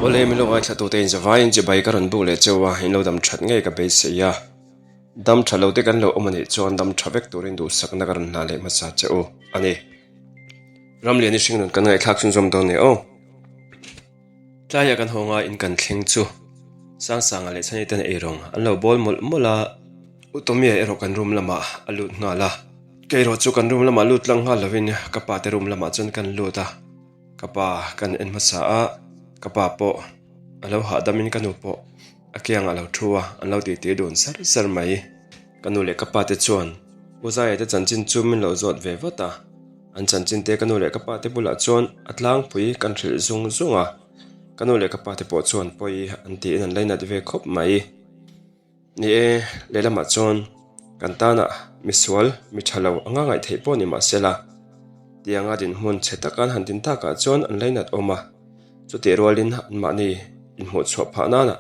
Awle min lo ngaithla tute in zavaiin chibai ka rawn buk leh cheu a, in lo dam that ngei ka beisei a. Dam tha lo te kan lo awm a nih chuan dam tha vek turin duhsakna ka rawn hna leh hmasa che u a ni. Ramliani hringnun kan ngaihthlak chhunzawm dawn nia aw. Tlaiah kan haw ngaiin kan thleng chu Sangsanga leh Chhani ten eirawng an lo bawl mawlh mawlh a, U Tomia erawh kan room lamah a lut nghal a, kei erawh chu kan room lamah lut tlang nghal lovin ka pa te room lamah chuan kan lut a, ka pa kan en hmasa a, ka pa pawh a lo hahdamin ka nu pawh a kiangah a lo thu a, an lo titi dun sar sar mai. Ka nu leh ka pa te chuan U Zaia te chanchin chu min lo zawt ve vat a. An chanchin te ka nu leh ka pa te bulah chuan a tlangpui kan hrilh zung zung a, ka nu leh ka pa te pawh chuan pawi an tiin an lainat ve khawp mai. Ni e, lehlamah chuan kan tana misual, mi tha lo anga ngaih theih pawh ni mahsela, tianga dinhmun chhe taka an han din takah chuan an lainat awm a, chutih rualin anmahni inhmuh chhuah phah nana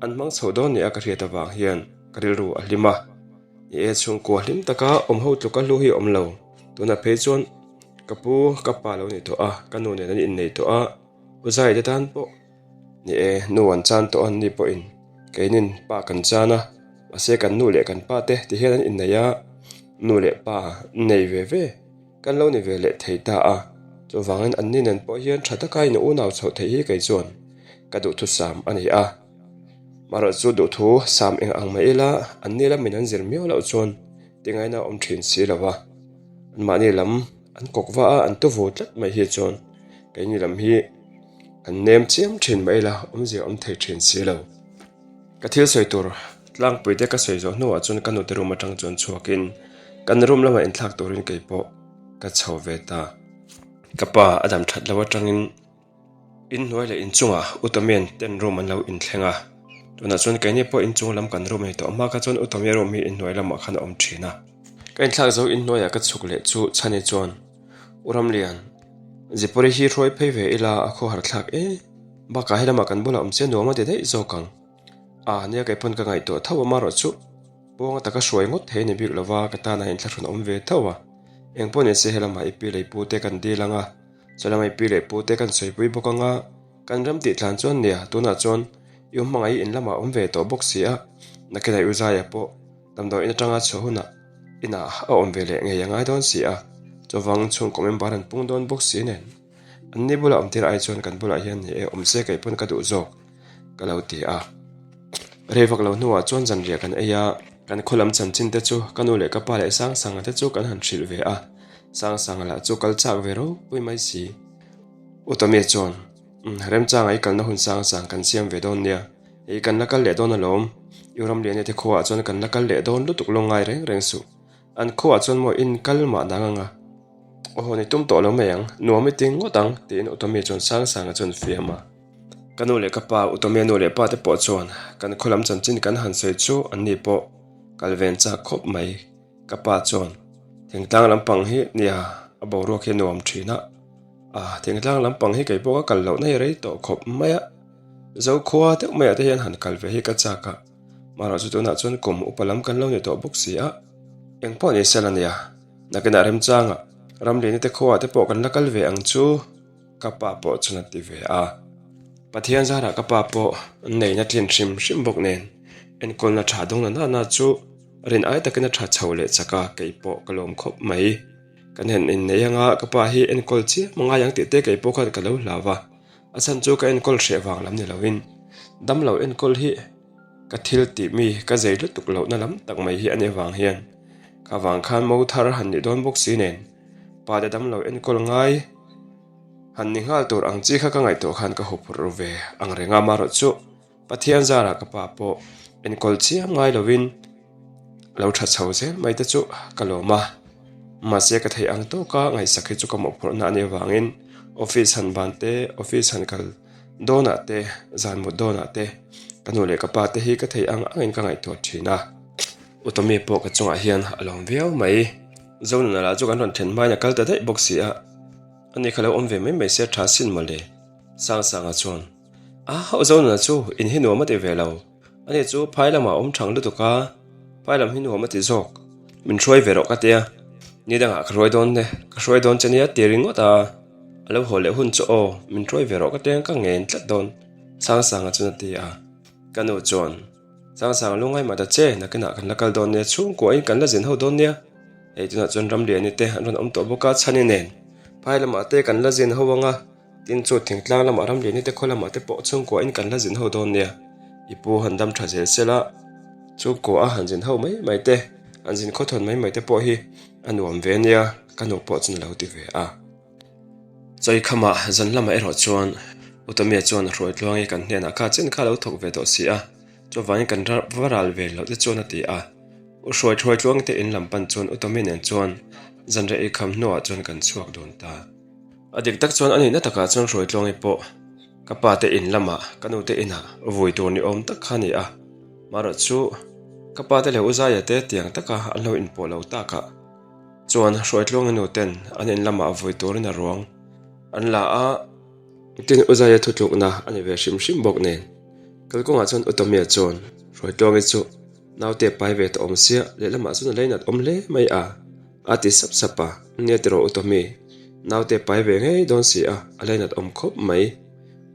an hmang chho dawn nia ka hriat avang hian ka rilru a hlim a. Ni e, chhungkua hlim taka awm ho tluka hlu hi a awm lo. Tunah phei chuan ka pu ka pa lo ni tawh a, ka nu nen an innei tawh a, U Zai te tan pawh ni e, nu an chan tawh a an ni pawhin keinin pa kan chan a, mahse kan nu leh kan pa te ti hian an innei a, nu leh pa nei ve ve kan lo ni ve leh thei ta a, chuvangin an ni nen pawh hian tha taka in unau chhoh theih hi kei chuan ka duhthusam a ni a. Marawh chu duhthu sam eng ang mai ila an ni lamin an zir miau loh chuan tingaina a awm thin si lo va, anmahni lam an kawk va a, an tuvu tlat mai hi chuan keini lam hi an nem chiam thin mai ila awmzia awm thei thin si lo. Ka thil sawi tur tlangpui te ka sawi zawh hnuah chuan ka nute room atang chuan chhuakin kan room lamah inthlak turin kei pawh ka chho ve ta. Ka pa a dam that lo atangin. Inhnuai leh inchungah Utomian ten room an lo inthleng a, tunah chuan keini pawh inchung lam kan room a ni tawh hma kha chuan Utomia room hi inhnuai lamah khan a awm thin a. Ka inthlak zo inhnuaiah ka chhuk leh chu Chhani chuan U Ramlian, Zipawri hi hruai phei ve ila a khawhar thlak e, bakah helamah kan bulah awm che nuam a ti daih zawk ang. A nia kei pawn ka ngaihtuah tho a marawh chu pawnga taka hruai ngawt thei a ni bik lova ka tana inthlahrun awm ve tho a, engpawh nise helamah i pi lei pu te kan dil ang a. Chalamai pi leh pu te kan sawipui bawk ang a, kan ram tih tlan chuan nia, tunah chuan i u hmangaih in lamah awm ve tawh bawk si a, nakinah i u Zaia pawh damdawiin atanga chhuah hunah inah a awm ve leh ngei a ngai dawn si a, chuvang chhungkaw member an pung dawn bawk si nen an ni bulah awm tir ai chuan kan bulah hian ni e awm se kei pawn ka duh zawk ka lo ti a. Rei vak lo hnuah chuan zanriah kan ei a, kan khaw lam chanchin te chu ka nu leh ka pa leh Sangsanga te chu kan han hrilh ve a. Sangsanga lah chu kal chak ve ropui mai si. U Tommy chuan, Umm, remchanga i kalna hun Sangsang kan siam ve dawn nia, hei kan la kal leh dawn alawm. I Ramliani te khuaah chuan kan la kal leh dawn lutuk lo ngai reng reng suh. An khuaah chuan maw in kal mah dang anga? Aw ni tum tawh lo mai ang, nuam i ti ngawt ang, tiin U Tommy chuan Sangsanga chuan fiam a. Ka nu leh ka pa, U Tommy-a nu leh pa te pawh chuan kan khaw lam chanchin kan han sawi chu anni pawh kal ven chak khawp mai. Ka pa chuan, Thingtlang lampang hi nia, a boruak hi a nuam thin a. A, thingtlang lampang hi kei pawh ka kal lohna hi rei tawh khawp mai a. Zokhua deuh maiah te hian han kal ve hi ka chak a. Marawh chu tunah chuan kum upa lam kan lo ni tawh bawk si a. Eng pawh ni sela nia, nakinah remchanga Ramliani te khuaah te pawh kan la kal ve ang chu. Ka pa pawh chuan a ti ve a. Pathian zarah ka pa pawh neihna tlin hrim hrim bawk nen enkawlna tha dawng na nana chu rin ai takin a tha chho leh chak a, kei pawh ka lawm khawp mai. Kan han innei anga ka pa hi enkawl chiam a ngai ang tih te kei pawh khan ka lo hlau a, a chhan chu ka enkawl hreh vang lam ni loin damlo enkawl hi ka thil tih mi ka zei lutuk lohna lam tak mai hi a nih avang hian kha vang khan mo thar han nih dawn bawk si nen pa te damlo enkawl ngai Han ni nghal tur ang chi kha ka ngaihtuah khan ka huphurh ru ve ang reng a, marawh chu Pathian zarah ka pa pawh enkawl chiam ngai lovin lo tha chho zel mai te chu ka lawm a. Mahse ka theih ang tawka ngaihsak hi chu ka mawhphurhna a nih avangin office han ban te, office han kal dawnah te, zan mut dawnah te ka nu leh ka pa te hi ka theih ang angin ka ngaihtuah thin a. Utomi pawh ka chungah hian a lawm viau mai. Zonuna lah chu kan rawn then hmain a kal ta daih bawk si a, ani kha lo awm ve mai mai se tha sin mawle. Sangsanga chuan, A hauh Zonuna chu in hi nuam a ti ve lo, ani chu phai lamah a awm thang lutuk a, phai lam hi nuam a ti zawk, min hruai ve rawh ka tia, ni dangah ka hruai dawn e, ka hruai dawn che nia ti ringawt a, a lo haw leh hun chu aw, min hruai ve rawh ka tia ka ngen tlat dawn. Sangsanga chuan a ti a. Ka nu chuan, Sangsanga lungngai mah ta che, nakinah kan la kal dawn nia, chhungkuahin kan la zin ho dawn nia. Hei tunah chuan Ramliani te an rawn awm tawh bawk a, Chhani nen phai lamah te kan la zin ho ang a, tin chu thingtlang lamah Ramliani te khaw lamah te pawh chhungkuahin kan la zin ho dawn nia. I pu han dam tha zel sela, chhungkua a han zin ho mai mai te, han zin khawthawn mai mai te pawh hi a nuam ve nia, ka nu pawh chuan a lo ti ve a. Chawikhamah zan lamah erawh chuan Utamia chuan a hruai tluang i kan hnenah kha chen kha a lo thawk ve tawh si a, chuvangin kan va ral ve loh te chuan a ti a. U hruai thuai tluang te in lam pan chuan Utamia nen chuan zanriah ei kham hnuah chuan kan chhuak dun ta. A dik tak chuan a nihna takah chuan hruai tluangi pawh ka pa te in lamah ka nu te inah vui tur ni awm tak kha a ni a, marawh chu ka pa te leh U Zaia te tiang taka an lo inpawh lo takah Chuan Hruaitluanga nu ten an in lamah vui turin a ruang an la a, tin U Zaia thutlukna a ni ve hrim hrim bawk nen. Kalkawngah chuan U Tomia chuan Hruaitluangi chu naute pai ve tawh awm sia, lehlamah chuan a leinat awm hle mai a, a ti sap sap a, Nia tiraw U Tomi, naute pai ve ngei dawn si a, a leinat awm khawp mai.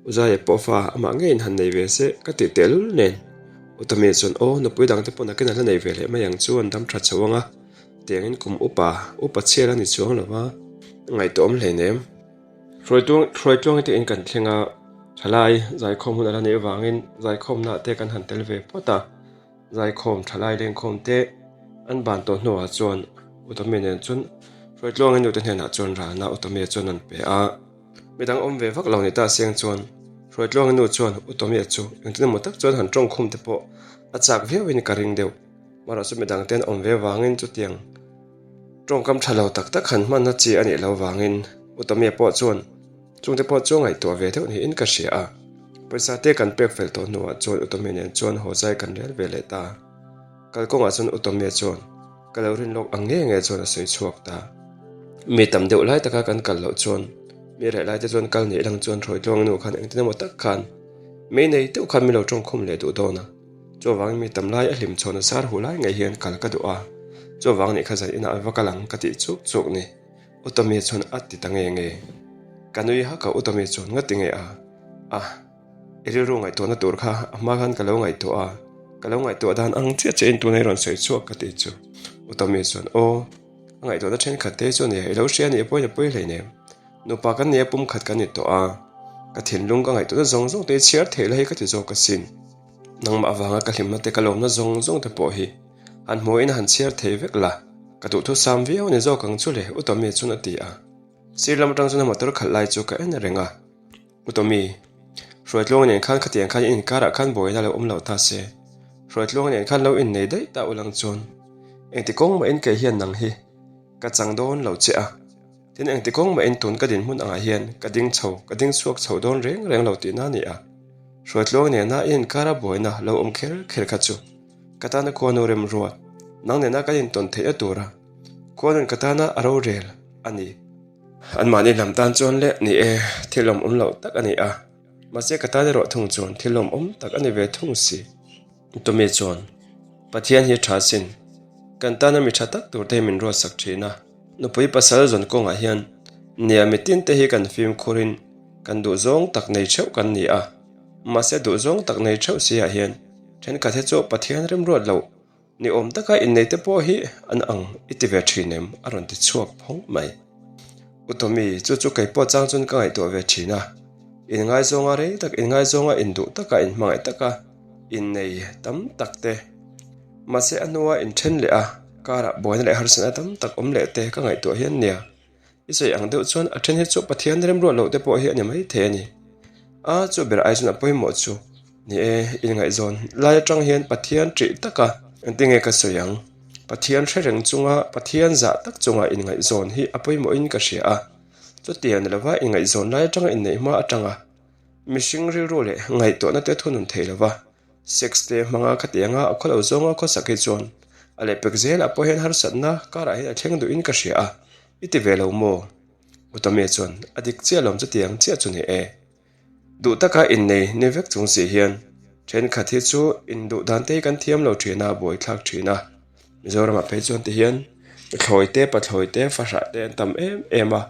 U Zaia pawh fa amah ngeiin han nei ve se ka tih tehlul nen. U Tomia chuan Aw, nupui dangte pawh nakin a la nei ve leh mai ang chu an dam tha chho ang a. Tiangin kum upa, upa chhiar a ni chuang lo va, ngaihtuahawm hleinem. Hruaitluang, Hruaitluangi te in kan thleng a, thalai zaikhawm hun a la neih avangin zaikhawmna te kan han tel ve phawt a, zaikhawm thalai lengkhawm te an ban tawh hnuah chuan Utomia nen chuan Hruaitluangi nute hnenah chuan ralna Utomia chuan an pe a, midang awm ve vak lo ni ta seng chuan Hruaitluangi nu chuan Utomia chu engtin emaw tak chuan han tawngkhum te pawh a chak viauin ka ring deuh. Mahrawh chu midang ten awm ve vangin chutiang tawngkam tha lo tak tak han hmanna chi a nih loh vangin Utamia pawh chuan chungte pawh chu ngaihtuah ve deuh niin ka hria a. Pawisa te kan pek fel tawh hnuah chuan Utamia nen chuan haw zai kan rel ve leh ta. Kalkawngah chuan Utamia chuan ka lo rin lawk ang nge nge chuan a sawi chhuak ta. Mi tam deuh lai taka kan kal loh chuan mi reh lai te chuan kal nih lang chuan Hruaitluang nu khan engtin emaw tak khan mei nei deuh khan min lo tawngkhum leh duh dawn a. Chuvangin mi tam lai a hlim chhawn a sar huh lai ngei hian kal ka duh a, chuvang nih kha zan inah va kal ang ka tih chuk chuk ni. Utomi chuan a ti ta nge nge. Ka nui hak a Utomi chuan nga ti nge a? A, i rilru ngaihtuahna tur kha a hma khan ka lo ngaihtuah a, ka lo ngaihtuah dan ang chiah chiahin tuna i rawn sawi chhuak ka tih chu. Utomi chuan aw, ka ngaihtuahna thenkhat te chu nia, i lo hria nih pawhin a pawi hleinem. Nupa kan nia pum khat kan ni tawh a, ka thinlung ka ngaihtuahna zawng zawng te i chhiar theih la hi ka ti zawk asin. Nangmah avanga ka hlimna te ka lawmna zawng zawng te pawh hi han hmuhin han chhiar thei vek la, ka duhthusam viau a ni zawk ang chu le, U Tommy chuan a ti a. Sir lam atang chuan a motor khalh lai chu ka en reng a, U Tommy, Hruaitluanga nen khan khatiang khan in inkarah khan buaina lo awm lo ta se, Hruaitluanga nen khan lo innei daih ta ulang chuan engti kawng mahin kei hian nang hi ka chang dawn lo che a. Tin, engti kawng mahin tun ka dinhmun angah hian ka ding chho, ka ding chhuak chho dawn reng reng lo tihna a ni a. Hruaitluang nena i inkara buaina lo awm kher kher kha chu ka tana khuanu remruat, nang nena kan intawn theihna tura khuanun ka tana a rorel a ni. Anmahni lam tan chuan leh ni e, thil lawmawm loh tak a ni a, mahse ka tan erawh thung chuan thil lawmawm tak a ni ve thung si. Tumi chuan, Pathian hi tha sin, kan tana mi tha tak tur te hi min ruatsak thin a. Nupui pasal zawn kawngah hian nia mitin te hi kan fimkhurin kan duhzawng tak nei theuh kan ni a, mahse duhzawng tak nei theuh si ah hian thenkhat hi chu Pathian remruat loh ni awm taka innei te pawh hi an ang i ti ve thin em a rawn ti chhuak phawng mai. U Tommy, chu chu kei pawh chang chuan ka ngaihtuah ve thin a, inngaizawng rei tak inngaizawng induh taka inhmangaih taka innei tam tak te Mahse a hnua inthen leh a, karah buaina leh harsatna tam tak awm leh te ka ngaihtuah hian nia. I sawi ang deuh chuan a then hi chu Pathian remruat loh te pawh hi a ni maithei a ni. A, chu ber ai chuan a pawimawh chu ni e, inngaihzawn lai atang hian Pathian ṭih taka engtinge ka sawi ang? Pathian hre reng chunga Pathian zah tak chunga inngaihzawn hi a pawimawhin ka hria a. Chutiang ni lova inngaihzawn lai atanga inneih hma atanga mihring rilru leh ngaihtuahna te thunun thei lova Sex te hmanga khatianga a khawlo zawnga khawsak hi chuan a lehpek zelah pawh hian harsatna karah hian a thleng duhin ka hria a, i ti ve lo maw? Utamia chuan a dik chiah lawm chutiang chiah chu ni e. Duh taka innei ni vek chung si hian thenkhat hi chu induh dan te hi kan thiam lo thin a, buaithlak thin a. Mizoramah phei chuan ti hian pathlawi te, pathlawi te, fahrah te an tam em em a,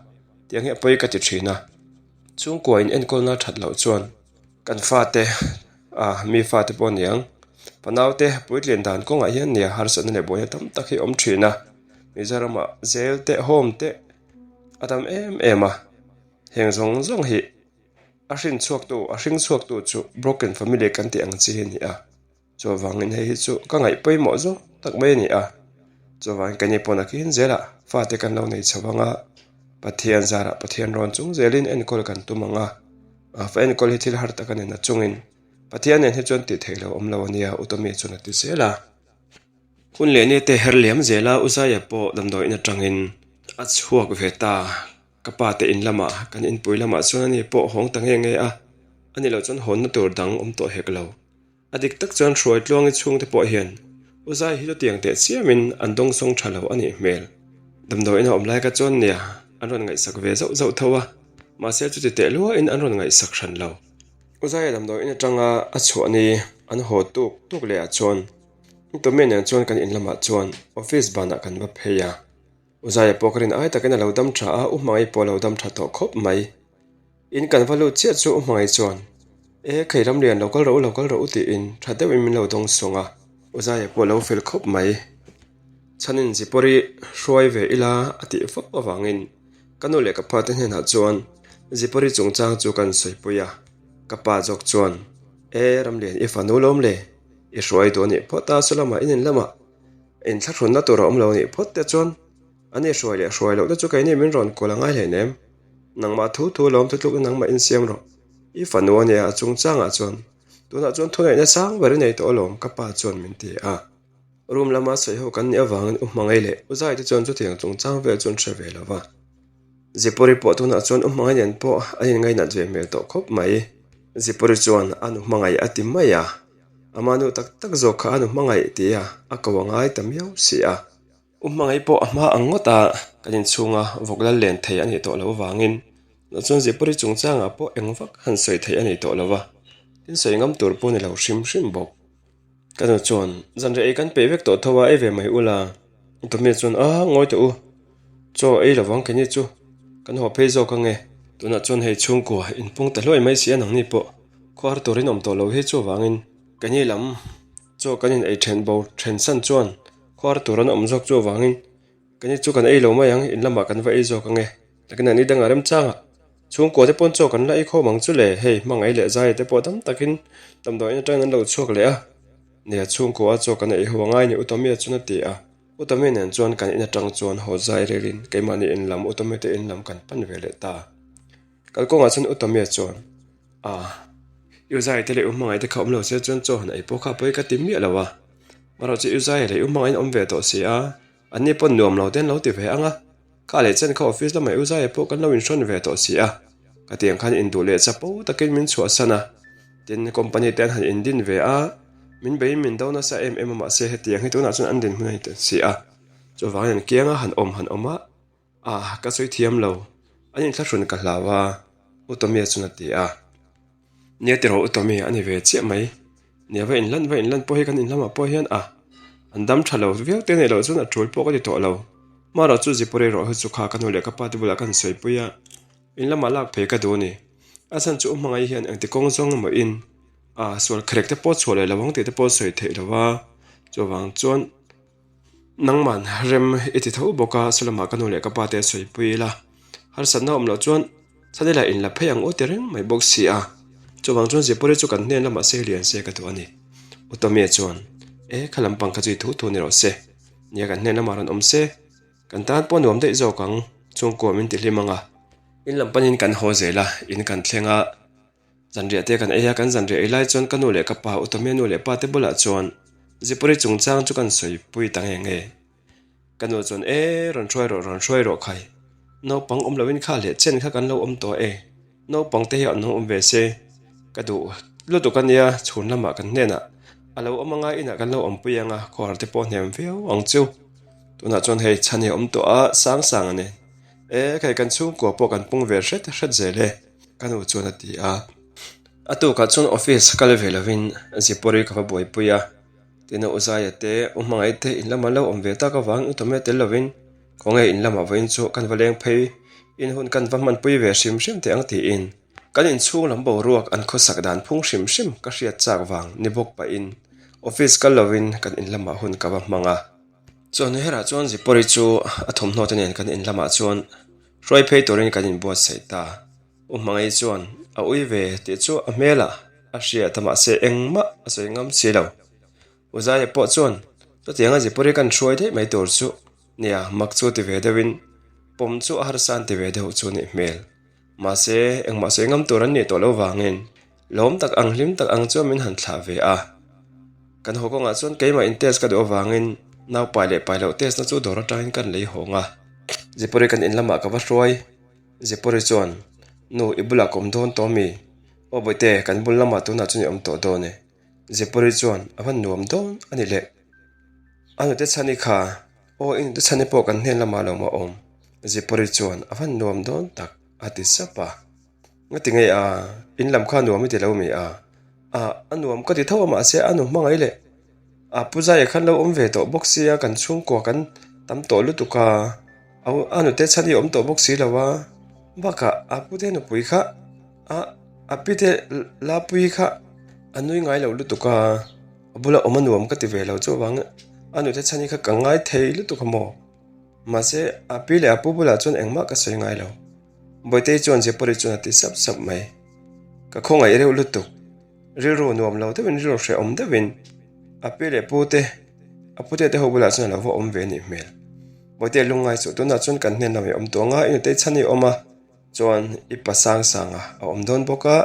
tiang hi a pawi ka ti thin a. Chhungkua in enkawlna that loh chuan. Kan fate, ah mi fate pawh a ni ang, fanaute puitlin dan kawngah hian nia harsatna leh buaina tam tak hi a awm thin a, Mizoramah zel te home te a tam em em a, heng zawng zawng hi a hrin chhuaktu a hring chhuaktu chu broken family kan tih ang chi hi a ni a. Chuvangin hei hi chu ka ngaih pawimawh zawk tak mai a ni a, chuvangin keini pawh nakin zelah fate kan lo nei chho ang a, Pathian zarah Pathian rawn chung zelin enkawl kan tum ang a, fa enkawl hi thil har tak a ni na chungin Pathian nen hi chuan tih theih lo awm lo a nia Utomi chuan a ti zel a. Hun leh ni te her liam zela Uzaia pawh damdawiin atangin a chhuak ve ta, ka pa te in lamah kan inpui lamah chuan ani pawh hawng ta nge nge a, ani loh chuan hawnna tur dang awm tawh hek lo. A dik tak chuan Hruaitluangi chhungte pawh hian U Zai hi chutiang teh chiamin an dawngsawng tha lo a nih hmel. Damdawiin a awm lai kha chuan nia an rawn ngaihsak ve zauh zauh tho a, mahse chuti teh luain an rawn ngaihsak hran lo. U Zaia damdawiin atanga a chhuah ni an haw tuk tuk leh ah chuan Tumia nen chuan kan in lamah chuan office banah kan va phei a. U Zaia pawh ka rin ai takin a lo dam tha a, U Hmangaih pawh a lo dam tha tawh khawp mai. In kan va lut chiah chu U Hmangaih chuan, E, khei Ramlian lo kal rawh u, lo kal rawh u tiin tha deuhin min lo dawng sawng a. U Zaia pawh a lo fel khawp mai. Chhanin Zipawri hruai ve ila a tih fak avangin ka nu leh ka pa te hnenah chuan Zipawri chungchang chu kan sawipui a. Ka pa zawk chuan, E, Ramlian i fanu lawm le, i hruai duh a nih phawt a, saw lamah in in lamah inthlahrunna tur a awm lo a nih phawt te chuan ani hruai leh hruai loh te chu keini min rawn kual a ngai hleinem. Nangmah thu thu lawm thu tluk in nangmah insiam rawh. I fanu a nia a chungchangah chuan tunah chuan thuneihna sang ber i nei tawh alawm ka pa chuan min ti a. Room lama sawi ho kan nih avangin U Hmangaih leh U Zai te chuan chutiang chungchang vel chu an hre ve lo va. Zipuri pawh tunah chuan U Hmangaih nen pawh an inngainat ve hmel tawh khawp mai. Zipuri chuan a nu hmangaih a ti mai a, ama nu tak tak zawk kha a nu hmangaih tia a ko a ngai ta miau si a. U hmangaih pawh a hma ang ngawt a, kan inchhunga vawk lal len thei a nih tawh loh avangin chuan Zipuri chungchangah pawh eng vak han sawi theih a ni tawh lo va, tin sawi ngam tur pawh a ni lo hrim hrim bawk. Ka nu chuan, Zanriah ei kan peih vek tawh tho a, ei ve mai ula. Tommy chuan, A, ngawi tawh u, chaw ei lovang keini chu kan haw phei zawk ange. Tunah chuan hei chhungkua inpung ta hluai mai si a nangni pawh khuar turin awm tawh lo hi chuvangin keini lam chaw kan in ei then bo then san chuan Khuar tur an awm zawk chu avangin keini chu kan ei lo mai ang, in lamah kan va ei zawk ange. Takin an ni dangah remchangah chhungkua te pawn chaw kan la ei khawm ang chu le, hei hmangaih leh zaia te pawh tam takin damdawiin atangin an lo chhuak leh a, nia chhungkua a chaw kan ei ho angai ni Utomia chuan a ti a, Utomia nen chuan kan in atang chuan haw zai relin keimahni in lam Utomia te in lam kan pan ve leh ta. Kalkawngah chuan Utomia chuan A, U Zaia te leh U Hmangaih te kha awm lo se chuan chaw han ei pawh kha pawi ka ti miah lo a. Marawh chu U Zaia leh U Hmangaihin awm ve tawh si a, anni pawn nuam lo te an lo ti ve ang a. Kha leh chen kha office lamah U Zaia pawh kan lo inhrawn ve tawh si a. Ka tiang khan induh leh chapo takin min chhuahsan a. Tin, company te an han indin ve a, min beiin min do nasa em em a mahse hetiang hi tunah chuan an dinhmun a ni ta si a. Chuvangin an kianga han awm han awm a. Ah, ka sawi thiam lo. An inthlahrun ka hlau a, U Tommy-a chuan a ti a. Nia tiraw U Tommy, a ni ve chiah mai. Nia va inlan va inlan pawh hi kan inlamah pawh hian a, an dam tha lo viau te neih loh chuan a tul pawh ka ti tawh lo. Hmarawh chu Zipawr erawh hi chu kha ka nu leh ka pa te bulah ka han sawipui a, in lamah lak phei ka duh a ni. A chhan chu U Hmangaih hian engti kawng zawng emaw in a, sual kherek te pawh chhuah leh lo ang tih te pawh sawi theih lo a, chuvang chuan Nangman rem i ti tho bawk a, saw lamah ka nu leh ka pa te sawipui ila, harsatna awm loh chuan chhan ila inla phei ang u ti reng mai bawk si a, chuvang chuan Zipawri chu kan hnen lamah sei lian se ka duh a ni. U Tommy-a chuan, E, kha lampang kha chu i thu thu ni rawh se, nia kan hnen lamah rawn awm se, kan tan pawh nuam daih zawk ang, chhungkua min ti hlim ang a. In lam panin kan haw zel a, in kan thleng a. Zanriah te kan ei a, kan zanriah ei lai chuan ka nu leh ka pa, Utomia nu leh pa te bulah chuan Zipuri chungchang chu kan sawipui ta nge nge. Ka nu chuan E, rawn hruai rawh, rawn hruai rawh khai. Naupang awm loin kha leh chen kha kan lo awm tawh e. Naupang te hi an lo awm ve se. Ka duh lutuk a nia, chhun lamah kan hnenah a lo awm anga inah kan lo awmpui anga khuar te pawh hnem viau ang chu. Tunah chuan hei chhan hi a awm tawh a, sang sang a ni. E, khai kan chhungkua pawh kan pung ve hret hret zel e. Ka nu chuan a ti a. A tukah chuan office kal ve lovin Zipawri ka va buaipui a. Tina U Zaia te, U Hmangaih te in lamah lo awm ve tak avangin U Tawmia tel lovin khawnge in lamah vawiin chu kan va leng phei in hun kan va hmanpui ve hrim hrim teh ang tiin. Kan inchhung lam boruak an khawsak dan phung hrim hrim ka hriat chak vang ni bawk pahin office kal lovin kan in lamah hun ka va hmang a. Chuan herah chuan Zipawri chu a thawmhnaw te nen kan in lamah chuan hruai phei turin kan inbuatsaih ta. U Hmangaih chuan a ui ve tih chu a hmelah a hriat a mahse engmah a sawi ngam si lo. U Zaia pawh chuan chutianga Zipawri kan hruai daih mai tur chu nia mak chu ti ve deuhin pawm chu a harsa an ti ve deuh chu a nih hmel. Mahse, engmah sawi ngam tur an nih tawh lo vangin lawm tak ang hlim tak ang chuan min han thlah ve a. Kan haw kawngah chuan keimah in test ka duh avangin nau pai leh pai loh test na chu dawr atangin kan lei hawng a. Zipuri kan in lamah ka va hruai. Zipuri chuan, Nu, i bulah ka awm dawn tawh mi? Aw Bawihte, kan bul lamah tunah chuan i awm tawh dawn e. Zipuri chuan, A van nuam dawn a ni le. A nute chhan i kha. Aw, i nute chhan i pawh kan hnen lamah lo mah awm. Zipuri chuan a van nuam dawn tak a ti sap a. Ngati nge a, in lam kha nuam i ti lo mi a? A, a nuam ka ti tho a mahse a nu hmangaih leh a pu Zaia khan lo awm ve tawh bawk sia kan chhungkua kan tam tawh lutuk a, a nute chhan hi a awm tawh bawk si lo a, bakah a pute nupui kha a, a pite Lapuii kha a nui ngai lo lutuk a, a bula awm a nuam ka ti ve lo chuvang a nute chhan hi kha ka ngai thei lutuk a maw? Mahse, a pi leh a pu bulah chuan engmah ka sawi ngai lo. Bawitei chuan Zepuri chuan a ti sap sap mai. Ka khawngaih reuh lutuk. Rilru nuam lo deuhin rilru hrehawm deuhin a pi leh pu te, a pute te ho bulah chuan a lo va awm ve nih hmel. Bawitei lungngai chu tunah chuan kan hnen lamah i awm tawh anga i nutei chhan i awm a. Chuan i pa sang sanga a awm dawn bawk a,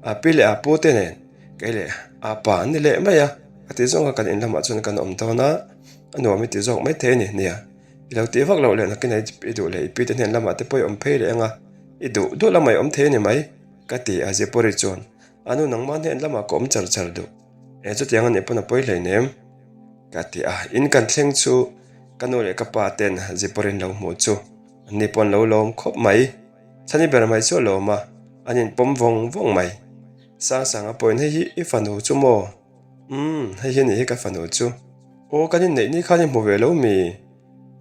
a pi leh a pu te nen kei leh a pa an ni leh mai a, a ti zawng a kan in lamah chuan kan awm dawn a, a nuam i ti zawk mai thei a ni nia, i lo tih vak loh leh nakin a i duh leh i pi te hnen lamah te pawh i awm phei leh ang a, i duh duh lamah i awm thei a ni mai ka ti a Zipawri chuan a nu nangmah hnen lamah ka awm char char duh e chutiang a nih pawn a pawi hleinem ka ti a, in kan thleng chu ka nu leh ka pa ten Zipawrin lo hmuh chu. An ni pawh an lo lawm khawp mai. Chhani ber mai chu a lawm a, an inpawm vawng vawng mai. Sangsanga pawhin hei hi i fanu chu maw? Umm, hei hi a nih hi ka fanu chu. Aw, kan inneih ni khan i hmu ve lo mi?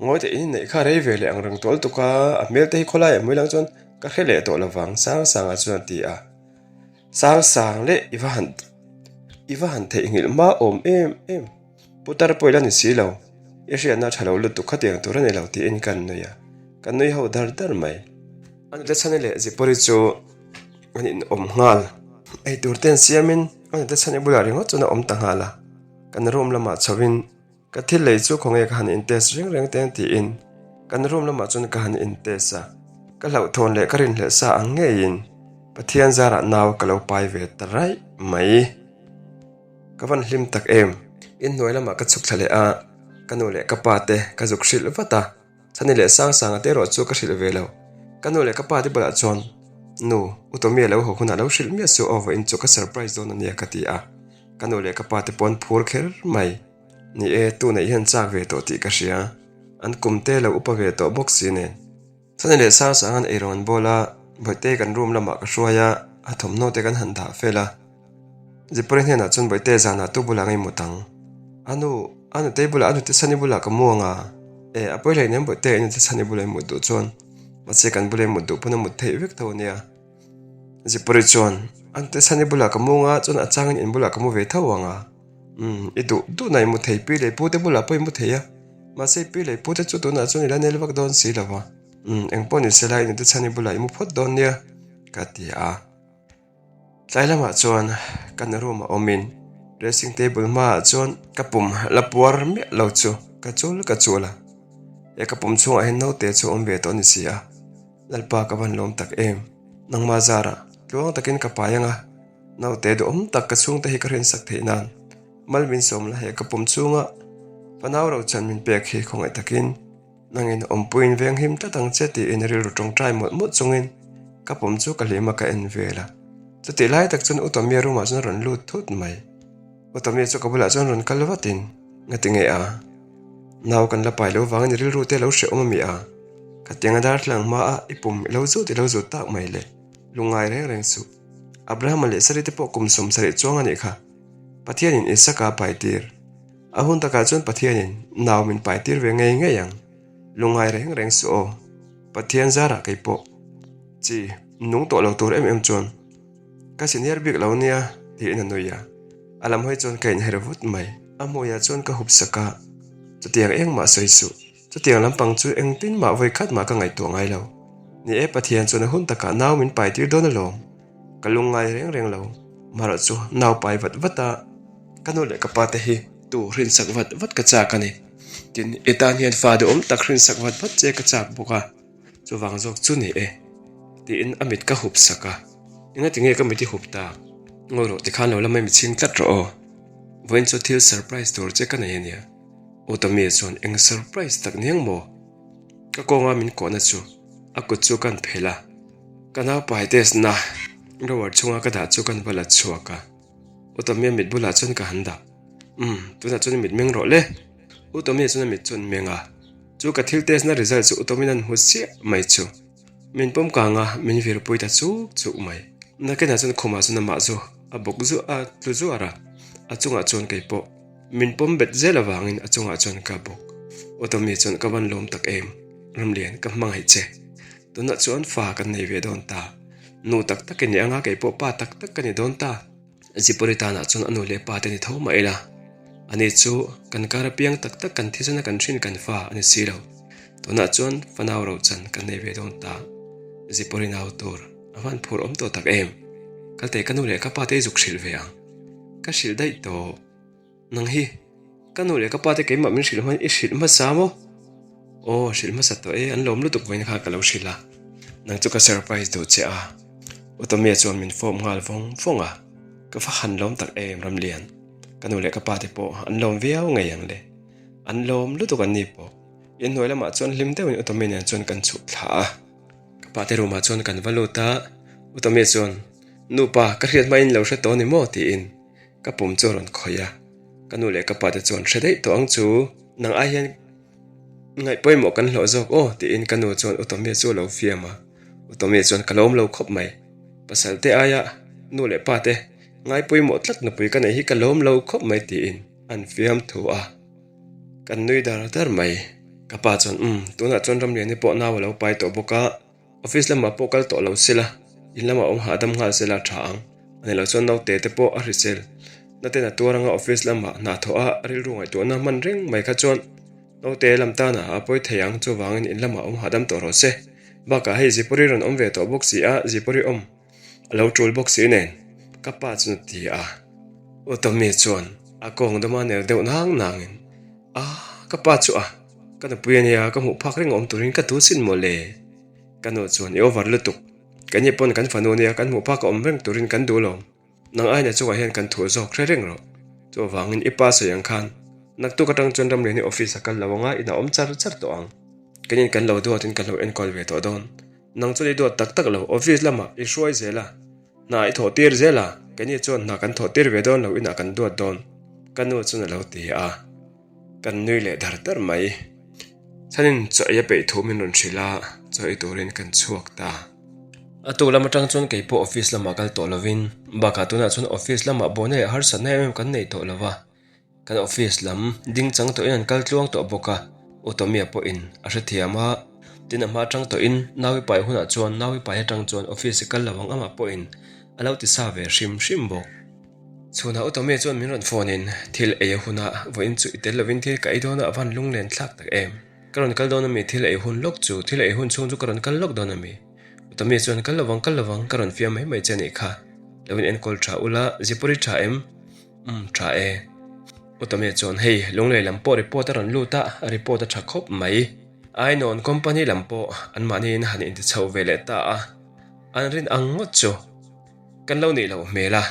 Ngawi teh in inneih kha rei ve leh ang reng tual tuk a, a hmel te hi khawlaiah hmui lang chuan ka hre leh tawh lovang Sangsanga chuan a ti a. Sangsang leh i va han i va han theihnghilh hma awm em em. Putar pawh i la ni si lo, i hriatna a tha lo lutuk khatiang tur a ni lo tiin kan nui a, kan nui ho dar dar mai. A nute chhani leh Zipawri chu an inawm nghal. Eitur te an siamin a nute chhani bulah ringawt chuan a awm ta nghal a, kan room lamah chhoin ka thil lei chu khawnge ka han in test reng reng teng tiin kan room lamah chuan ka han in test a, ka hlauhthawn leh ka rinhlelh sa ang ngeiin Pathian zarah nau ka lo pai ve ta raih mai. Ka van hlim tak em? Inhnuai lamah ka chhuk thla leh a, ka nu leh ka pa te ka zuk hrilh vat a, Chhani leh Sangsanga te erawh chu ka hrilh ve lo. Ka nu leh ka pa te bulah chuan, Nu, U Tommy a lo haw hunah lo hrilh miah suh aw vawiin chu ka surprise dawn a nia ka ti a, ka nu leh ka pa te pawh an phur kher mai. Ni e, tu neih hian chak ve tawh tih ka hria, an kum te lo upa ve tawh bawk si nen. Chhani leh Sangsang an eirawng an bawl a, Bawihte kan room lamah ka hruai a, a thawmhnaw te kan han dah fel a. Zipuri hnenah chuan Bawihte zanah tu bulah ngei mut ang? A nu, a nutei bulah, a nute chhani bulah ka mu ang a. E, a pawi hleinem Bawihte, i nute chhani bulah i mut duh chuan mahse kan bula i mut duh pawn a mut theih vek tho a nia. Zipuri chuan, A nute chhani bulah ka mu ang a, chuan a changin in bulah ka mu ve tho ang a. Umm, i duh duhna i mu thei, pi leh pute bulah pawh i mu thei a. Mahse i pi leh pute chu tunah chuan i la nel vak dawn si lo a. Umm, eng pawh ni se la i nute chhan i bulah i mu phawt dawn nia, ka ti a. Tlai lamah chuan kan room a awmin dressing table hmaah chuan ka pum la puar miah lo chu ka chul ka chul a. He ka pum chhungah hian naute chu a awm ve tawh a ni si a. Lalpa ka van lawm tak em? Nangmah zarah tluang takin ka pai ang a. Naute duhawm tak ka chhungte hi ka rinsak theih nan mal min sawm la he ka pum chhunga fanau rochan min pek hi khawngaih takin nangin awmpuiin veng him tlat ang che tiin rilru tawngtai mawlh mawlh chungin ka pum chu ka hlim a ka en vel a. Chutih lai tak chuan Utomia room ah chuan a rawn lut thut mai. Utomia chu ka bulah chuan rawn kal vatin ngati nge a nau kan la pai lo vangin i rilru te lo hrehawm a mi a khatiang a darthlalang hma a i pum i lo zut i lo zut tak mai le lungngai reng reng suh. Abrahama leh Sari te pawh kum 70 chuang a nih kha. Pathianin Isaka a paitir. A hun takah chuan Pathianin nau min paitir ve ngei ngei ang. Lungngai reng reng suh aw. Pathian zarah kei pawh chi nung tawh lo tur em em chuan. Ka senior bik lo nia, tiin a nui a. A lam hawi chuan ka inher vut mai. A hmuiah chuan ka hup sak a, Chutiang engmah sawi suh. Chutiang lampang chu engtin mah vawi khat mah ka ngaihtuah ngai lo. Ni e, Pathian chuan a hun takah nau min pai tir dawn alawm. Ka lung ngai reng reng lo. Marawh chu nau pai vat vat a, ka nu leh ka pa te hi tu hrinsak vat vat ka chak a ni. Tin, i tan hian fa duhawm tak hrinsak vat vat che ka chak bawk a. Chuvang zawk chu ni e, tiin a mit ka hup sak a. Engati nge ka mit i hup tak? Ngawi rawh tikhan lo la mai mitchhing tlat rawh aw. Vawiin chu thil surprise tur che ka nei ania. Aw Tommy chuan eng surprise tak niang maw? Ka kawnga min kawhna chu a kut chu kan phelh a, ka naupai test na drawer chhunga ka dah chu kan va la chhuak a. U Tommy a mit bulah chuan ka han dah. Umm, tunah chuan i mit meng rawh le. U Tommy chuan a mit chu an meng a. Chu ka thil test na result chu U Tommy an hmu chiah mai chu. Min pawm kang a, min virpui ta chuk chuk mai. Nakinah chuan khumah chuan amah chu a bawk zuah a, tlu zuar a. A chungah chuan kei pawh min pawm bet zel avangin a chungah chuan ka bawk. U Tommy chuan ka van lawm tak em, Ramlian ka hmangaih che. Tunah chuan fa kan nei ve dawn ta. Nu tak tak i ni anga kei pawh pa tak tak ka ni dawn ta. Zipuri tanah chuan a nu leh pa te ni tho mah ila, ani chu kan kar apiang tak tak kan thisena kan hrin kan fa a ni si lo. Tunah chuan fanau rochan kan nei ve dawn ta. Zipuri nau tur a hman phur awm tawh tak em? Kalte ka nu leh ka pa te i zuk hrilh ve ang. Ka hrilh daih tawh. Nang hi, ka nu leh ka pa te keimah min hrilh hman i hrilh hmasa maw? Aw, hrilh hmasa tawh e, an lawm lutuk vawiin kha ka lo hrilh a. Nang chu ka surprise duh che a. U Tommy-a chuan min fawm nghal vawng vawng a. Ka va han lawm tak em Ramlian. Ka nu leh ka pa te pawh an lawm viau ngei ang le. An lawm lutuk an ni pawh. Inhnuai lamah chuan hlim deuhin U Tommy nen chuan kan chhuh thla a. Ka pa te room ah chuan kan va lut a. U Tommy chuan, Nupa, ka hriat hmain lo hre tawh a ni maw? tiin. Ka pum chu a rawn khawih a, ka nu leh ka pa te chuan hre daih tawh ang chu, nang ai hian ngaih pawimawh kan hlawh zawk aw tiin ka nu chuan U Tommy chu a lo fiam a, U Tommy chuan ka lawm lo khawp mai, pasal te aia nu leh pa te ngai pawimawh tlat nupui ka neih hi ka lawm lo khawp mai tiin an fiam thu a, kan nui dar dar mai. Ka pa chuan umm tunah chuan Ramliani pawh nau a lo pai tawh bawk a. Office lamah pawh kal tawh lo sela, in lamah awm hahdam nghal sela a tha ang. A ni lo chuan naute te pawh a hrisel na ten a tuar anga office lamah hna thawh a rilru ngaihtuahna hman reng mai kha chuan naute lam tan ah a pawi thei ang chuvangin in lamah awm hahdam tawh rawh se. Bakah hei Zipawri rawn awm ve tawh bawk si a, Zipawri awm a lo tul bawk si nen ka pa chuan a ti a. U Tommy chuan a kawng dawma ner deuh nang nangin Ah ka pa chu a ka nupui ania ka hmuh phak reng awm turin ka duh sin mawle. Ka nu chuan i over lutuk. Keini pawn kan fanu ania kan hmuh phak a awm reng turin kan duh lo. Nang aina chungah hian kan thuah zawk hre reng rawh. Chuvangin i pa sawi ang khan naktuk atang chuan Ramliani office a kal lo anga inah awm char char tawh ang. Keinin kan lo duatin kan lo enkawl ve tawh dawn. Nang chuan i duat tak tak lo office lamah i hruai zel a, hna i thawh tir zel a, keini chuan hna kan thawh tir ve dawn lo inah kan duat dawn. Ka nu chuan a lo ti a. Kan nui leh dar dar mai. Chhanin chaw ei a peih thu min rawn hrilh a, chaw ei turin kan chhuak ta. A tuk lam atang chuan kei pawh office lamah kal tawh lovin, bakah tunah chuan office lamah buaina leh harsatna em em kan nei tawh lo va, kan office lam ding chang tawhin an kal tluang tawh bawk a, U Tommy-a pawhin a hrethiam a, tin a hma atang tawhin Naui pai hunah chuan Naui pai atang chuan office i kal lo ang amah pawhin a lo ti sa ve hrim hrim bawk. Chhunah U Tommy chuan min rawn phone in, Thil ei a hunah vawiin chu i tel lovin thil ka ei dawn a, a van lunglen thlak tak em? Ka rawn kal dawn a mi, thil ei hun lawk chu, thil ei hun chhung chu ka rawn kal lawk dawn a mi? U Tommy chuan, Kal lovang, kal lovang, ka rawn fiam mai mai che a nih kha. Lo in enkawl tha ula, Zipawr i tha em? Umm, tha e. U Tommy chuan, Hei, Lunglei lam pawh report a rawn lut a, report a tha khawp mai. Ainawn company lam pawh anmahniin han inti chho ve leh ta a, an rin ang ngawt chu. Kan lo nih loh hmel a,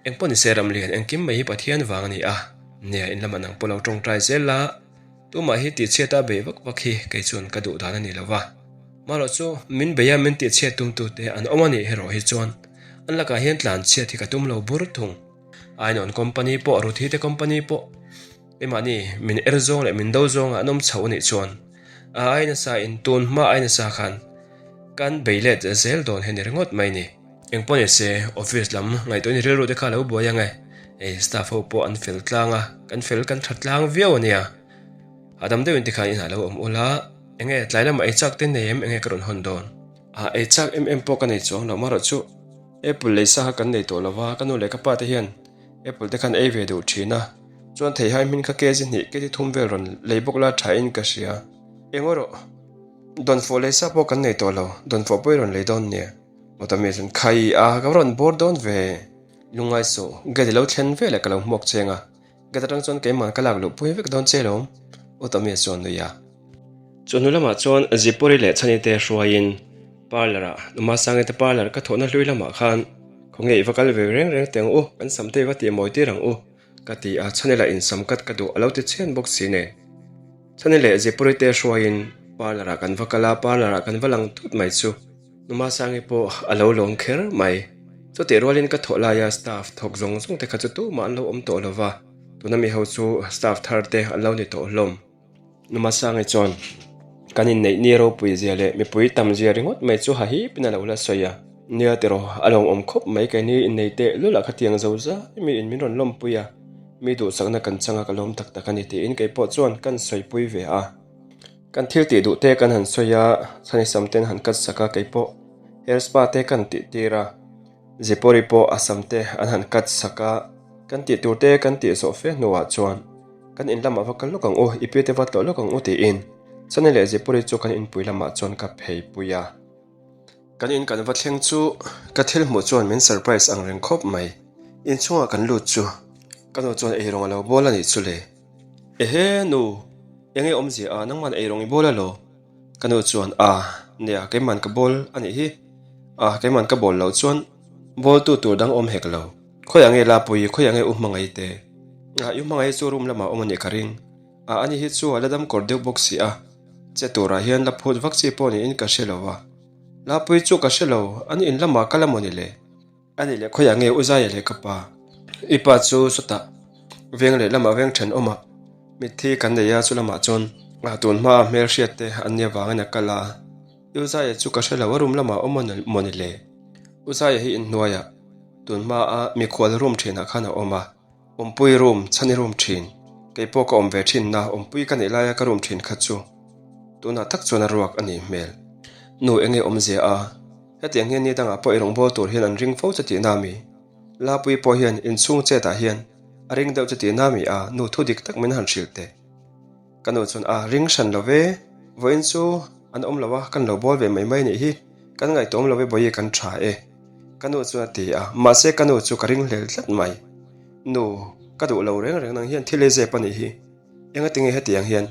engpawh ni se Ramlian engkim mai hi Pathian vang a ni a, nia in lamah nang pawh lo tawngtai zel la, tumah hi tihchhiat a bei vak vak hi kei chuan ka duh dan a ni lo va, marawh chu min bei a min tihchhiat tumtute an awm a nih erawh hi chuan an lakah hian tlanchhiat hi ka tum lo bur thung. Ainawn company pawh Ruthi te company pawh keimahni min er zawng leh min do zawngah an awm chho a nih chuan a ai nasa in tun hma ai nasa khan kan bei let zel dawn hi a ni ringawt mai ni. Engpawh ni se office lam ngaihtuahna rilru te kha lo buai ang e, hei staff ho pawh an fel tlang a, kan fel kan tha tlang viau a nia. Hahdam deuhin tikhan inah lo awm ula, enge tlai lamah ei chak te nei em enge ka rawn hawn dawn? A ei chak em em pawh ka nei chuang lo marawh chu. Apple lei sa kha kan nei tawh lo va, ka nu leh ka pa te hian apple te khan ei ve duh thin a, chuan theihai hmin kha kg hnih kg thum vel rawn lei bawk la tha in ka hria. Eng erawh dawnfawh lei sa pawh kan nei tawh lo, dawnfawh pawh i rawn lei dawn nia. Mawtami chuan Khai a, ka va rawn bawr dawn ve. Lungngai suh, gate i lo thlen veleh ka lo hmuak cheng a. Gate atang chuan keimah ka lak luh pui vek dawn che lawm, Utami chuan nui a. Chu hnu lamah chuan Zipuri leh Chhani te hruaiin parlour ah Numasangi te parlour ka thawhna hlui lamah khan khawnge i va kal ve reng reng teh ang u, kan sam te i va tih mawi tir ang u ka ti a, Chhani lah insam kat ka duh a lo ti chhian bawk si nen. Chhani leh Zipuri te hruaiin parlour ah kan va kal a, parlour ah kan va lang thut mai chu. Numasangi pawh a lo lawm kher mai. Chutih rualin ka thawh laia staff thawk zawng zawng te kha chu tumah an lo awm tawh lo va, tuna mi ho chu staff thar te an lo ni tawh hlawm. Numasangi chuan kan inneih ni ropui zia leh mipui tam zia ringawt mai chu ha hipin a lo la sawi a. Nia tiraw, a lawmawm khawp mai keini innei teh lul ah khatiang zo zai mi in min rawn lawmpui a, mi duhsakna kan changa ka lawm tak tak a ni tiin keipawh chuan kan sawipui ve a. Kan thil tih duh te kan han sawi a, chhani sam ten han cut sak a, kei pawh hair spa te kan tih tir a, Zipawri pawh a sam te an han cut sak a, kan tih tur te kan tih zawh fe hnuah chuan kan in lamah va kal lawk ang u, i pi te va tlawh lawk ang u tiin Chhani leh Zipawri chu kan inpui lamah chuan ka phei pui a. Kan in kan va thleng chu ka thil hmuh chuan min surprise ang reng khawp mai, inchhungah kan lut chu ka nu chuan eirawng a lo bawl a nih chu le. Ehe nu, enge awmzia a, nangman eirawng i bawl alo? Ka nu chuan a, nia keiman ka bawl a nih hi, a keiman ka bawl loh chuan bawl tu tur dang awm hek lo, khawiah nge Lapui, khawiah nge U Hmangaih te? A, I U Hmangaih chu room lamah awm a nih ka ring, a ani hi chu a la dam kawr deuh bawk si a, che turah hian la phut vak chi pawh niin ka hre lo a, Lapui chu ka hre lo, an in lamah ka la maw ni le? A nih leh khawiah nge U Zaia leh ka pa? I pa chu sawtah veng leh lamah veng thenawmah mitthi kan nei a, chu lamah chuan tun hmaa hmel hriat te an nia vangin a kal a. U Zaia chu ka hre lo, a room lamah awm a maw ni le? U Zaia hi inhnuaiah tun hmaa mikhual room thinah khan a awm a. Awmpui room, chhan i room thin. Kei pawh ka awm ve thin na, awmpui ka neih laia ka room thin kha chu tunah tak chuan a ruak a nih hmel. Nu enge awmzia a, hetiang hian ni dangah pawh i rawngbâwl tur hian an ring fo che tihna mi? Lapui pawh hian inchhung chetah hian a ring deuh che tihna mi a, nu thu dik tak min han hrilh teh. Ka nu chuan a ring hran lo ve, vawiin chu an awm lo a, kan lo bawl ve mai mai nih hi, kan ngaihtuah awm lo e bawihi kan tha e. Ka nu chuan a ti a, mahse ka nu chu ka ring hlel tlat mai. Nu, ka duh lo reng reng nang hian thil ei zep a nih hi, engati nge hetiang hian?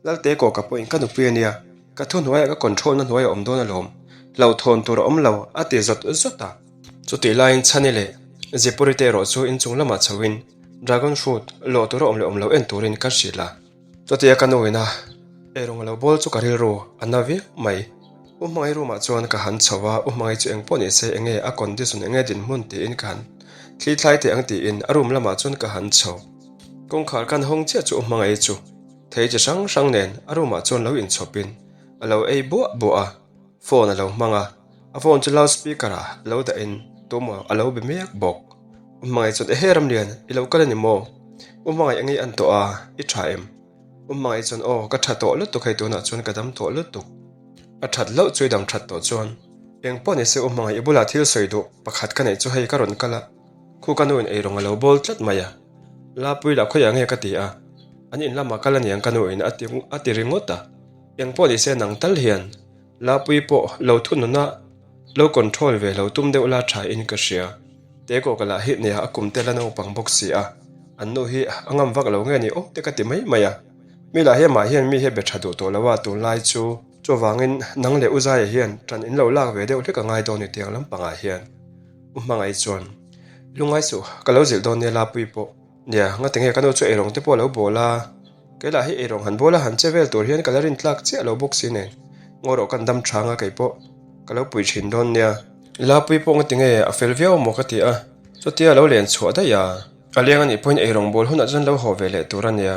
Lalte kaw ka pawhin ka nupui a nia, ka thu hnuaiah ka control na hnuaiah awm dawn alawm, hlauhthawn tur a awm lo a ti zawt zawt a. Chutih laiin Chhani leh Zipuri te erawh chu inchung lamah chhoin Dragon fruit lawh tur a awm leh awm lo en turin ka hrilh a. Chutia ka nu ina eirawng a lo bawl chu ka rilru a na viau mai. U Hmangaih room ah chuan ka han chho a, U Hmangaih chu eng pawh ni se enge a condition enge dinhmun tiin ka han thli thlai teh ang tiin a room lamah chuan ka han chho. Kawngkhar kan hawng chiah chu U Hmangaih chu thei chi hrang hrang nen a room ah chuan lo inchhawpin a lo ei buah buah a, phone a lo hmang a. A phone chu loud speaker ah lo dah in tumaw a lo be mek bawk. U Hmangaih chuan ehe Ramlian i lo kal a ni maw? U Hmangaih eng i an tawh a, i tha em? U Hmangaih chuan aw ka tha tawh lutuk hei tunah chuan ka dam tawh lutuk. A that loh chu i dam that tawh chuan eng pawh ni se U Hmangaih i bulah thil sawi duh pakhat ka neih chu hei ka rawn kal a, khu ka nu in eirawng a lo bawl tlat mai a. Lapui lah khawiah nge ka ti a, an in lamah kal a niang ka nu in a ti a ti ringawt a, eng pawh ni se nang tal hian Lapui pawh lo thununa lo control ve lo tum deuh la tha in ka hria. Teko ka lah hi nia a kum te la naupang bawk si a, an nu hi a ngam vak lo nge ni aw te ka ti mai mai a. Mi lah hi amah hian mi hi a be tha duh tawh lo a tunlai chu. Chuvangin nang leh U Zaia hian tan in lo lak ve deuh hlek a ngai dawn ni tiang lampangah hian. U Hmangaih chuan, Lungngai suh, ka lo zilh dawn nia Lapui pawh. Nia, ngati nge ka nu chu eirawng te pawh a lo bawl a, kei lah hi eirawng han bawl a han che vel tur hian ka la rin tlak chiah lo bawk si nen, ngaw rawh kan dam thang a kei pawh ka lo pui thin dawn nia. Lapui pawh ngati nge a fel viau maw ka ti a, chutia a lo len chhuah daih a, a leng anih pawhin eirawng bawl hunah chuan lo haw ve leh tur a nia.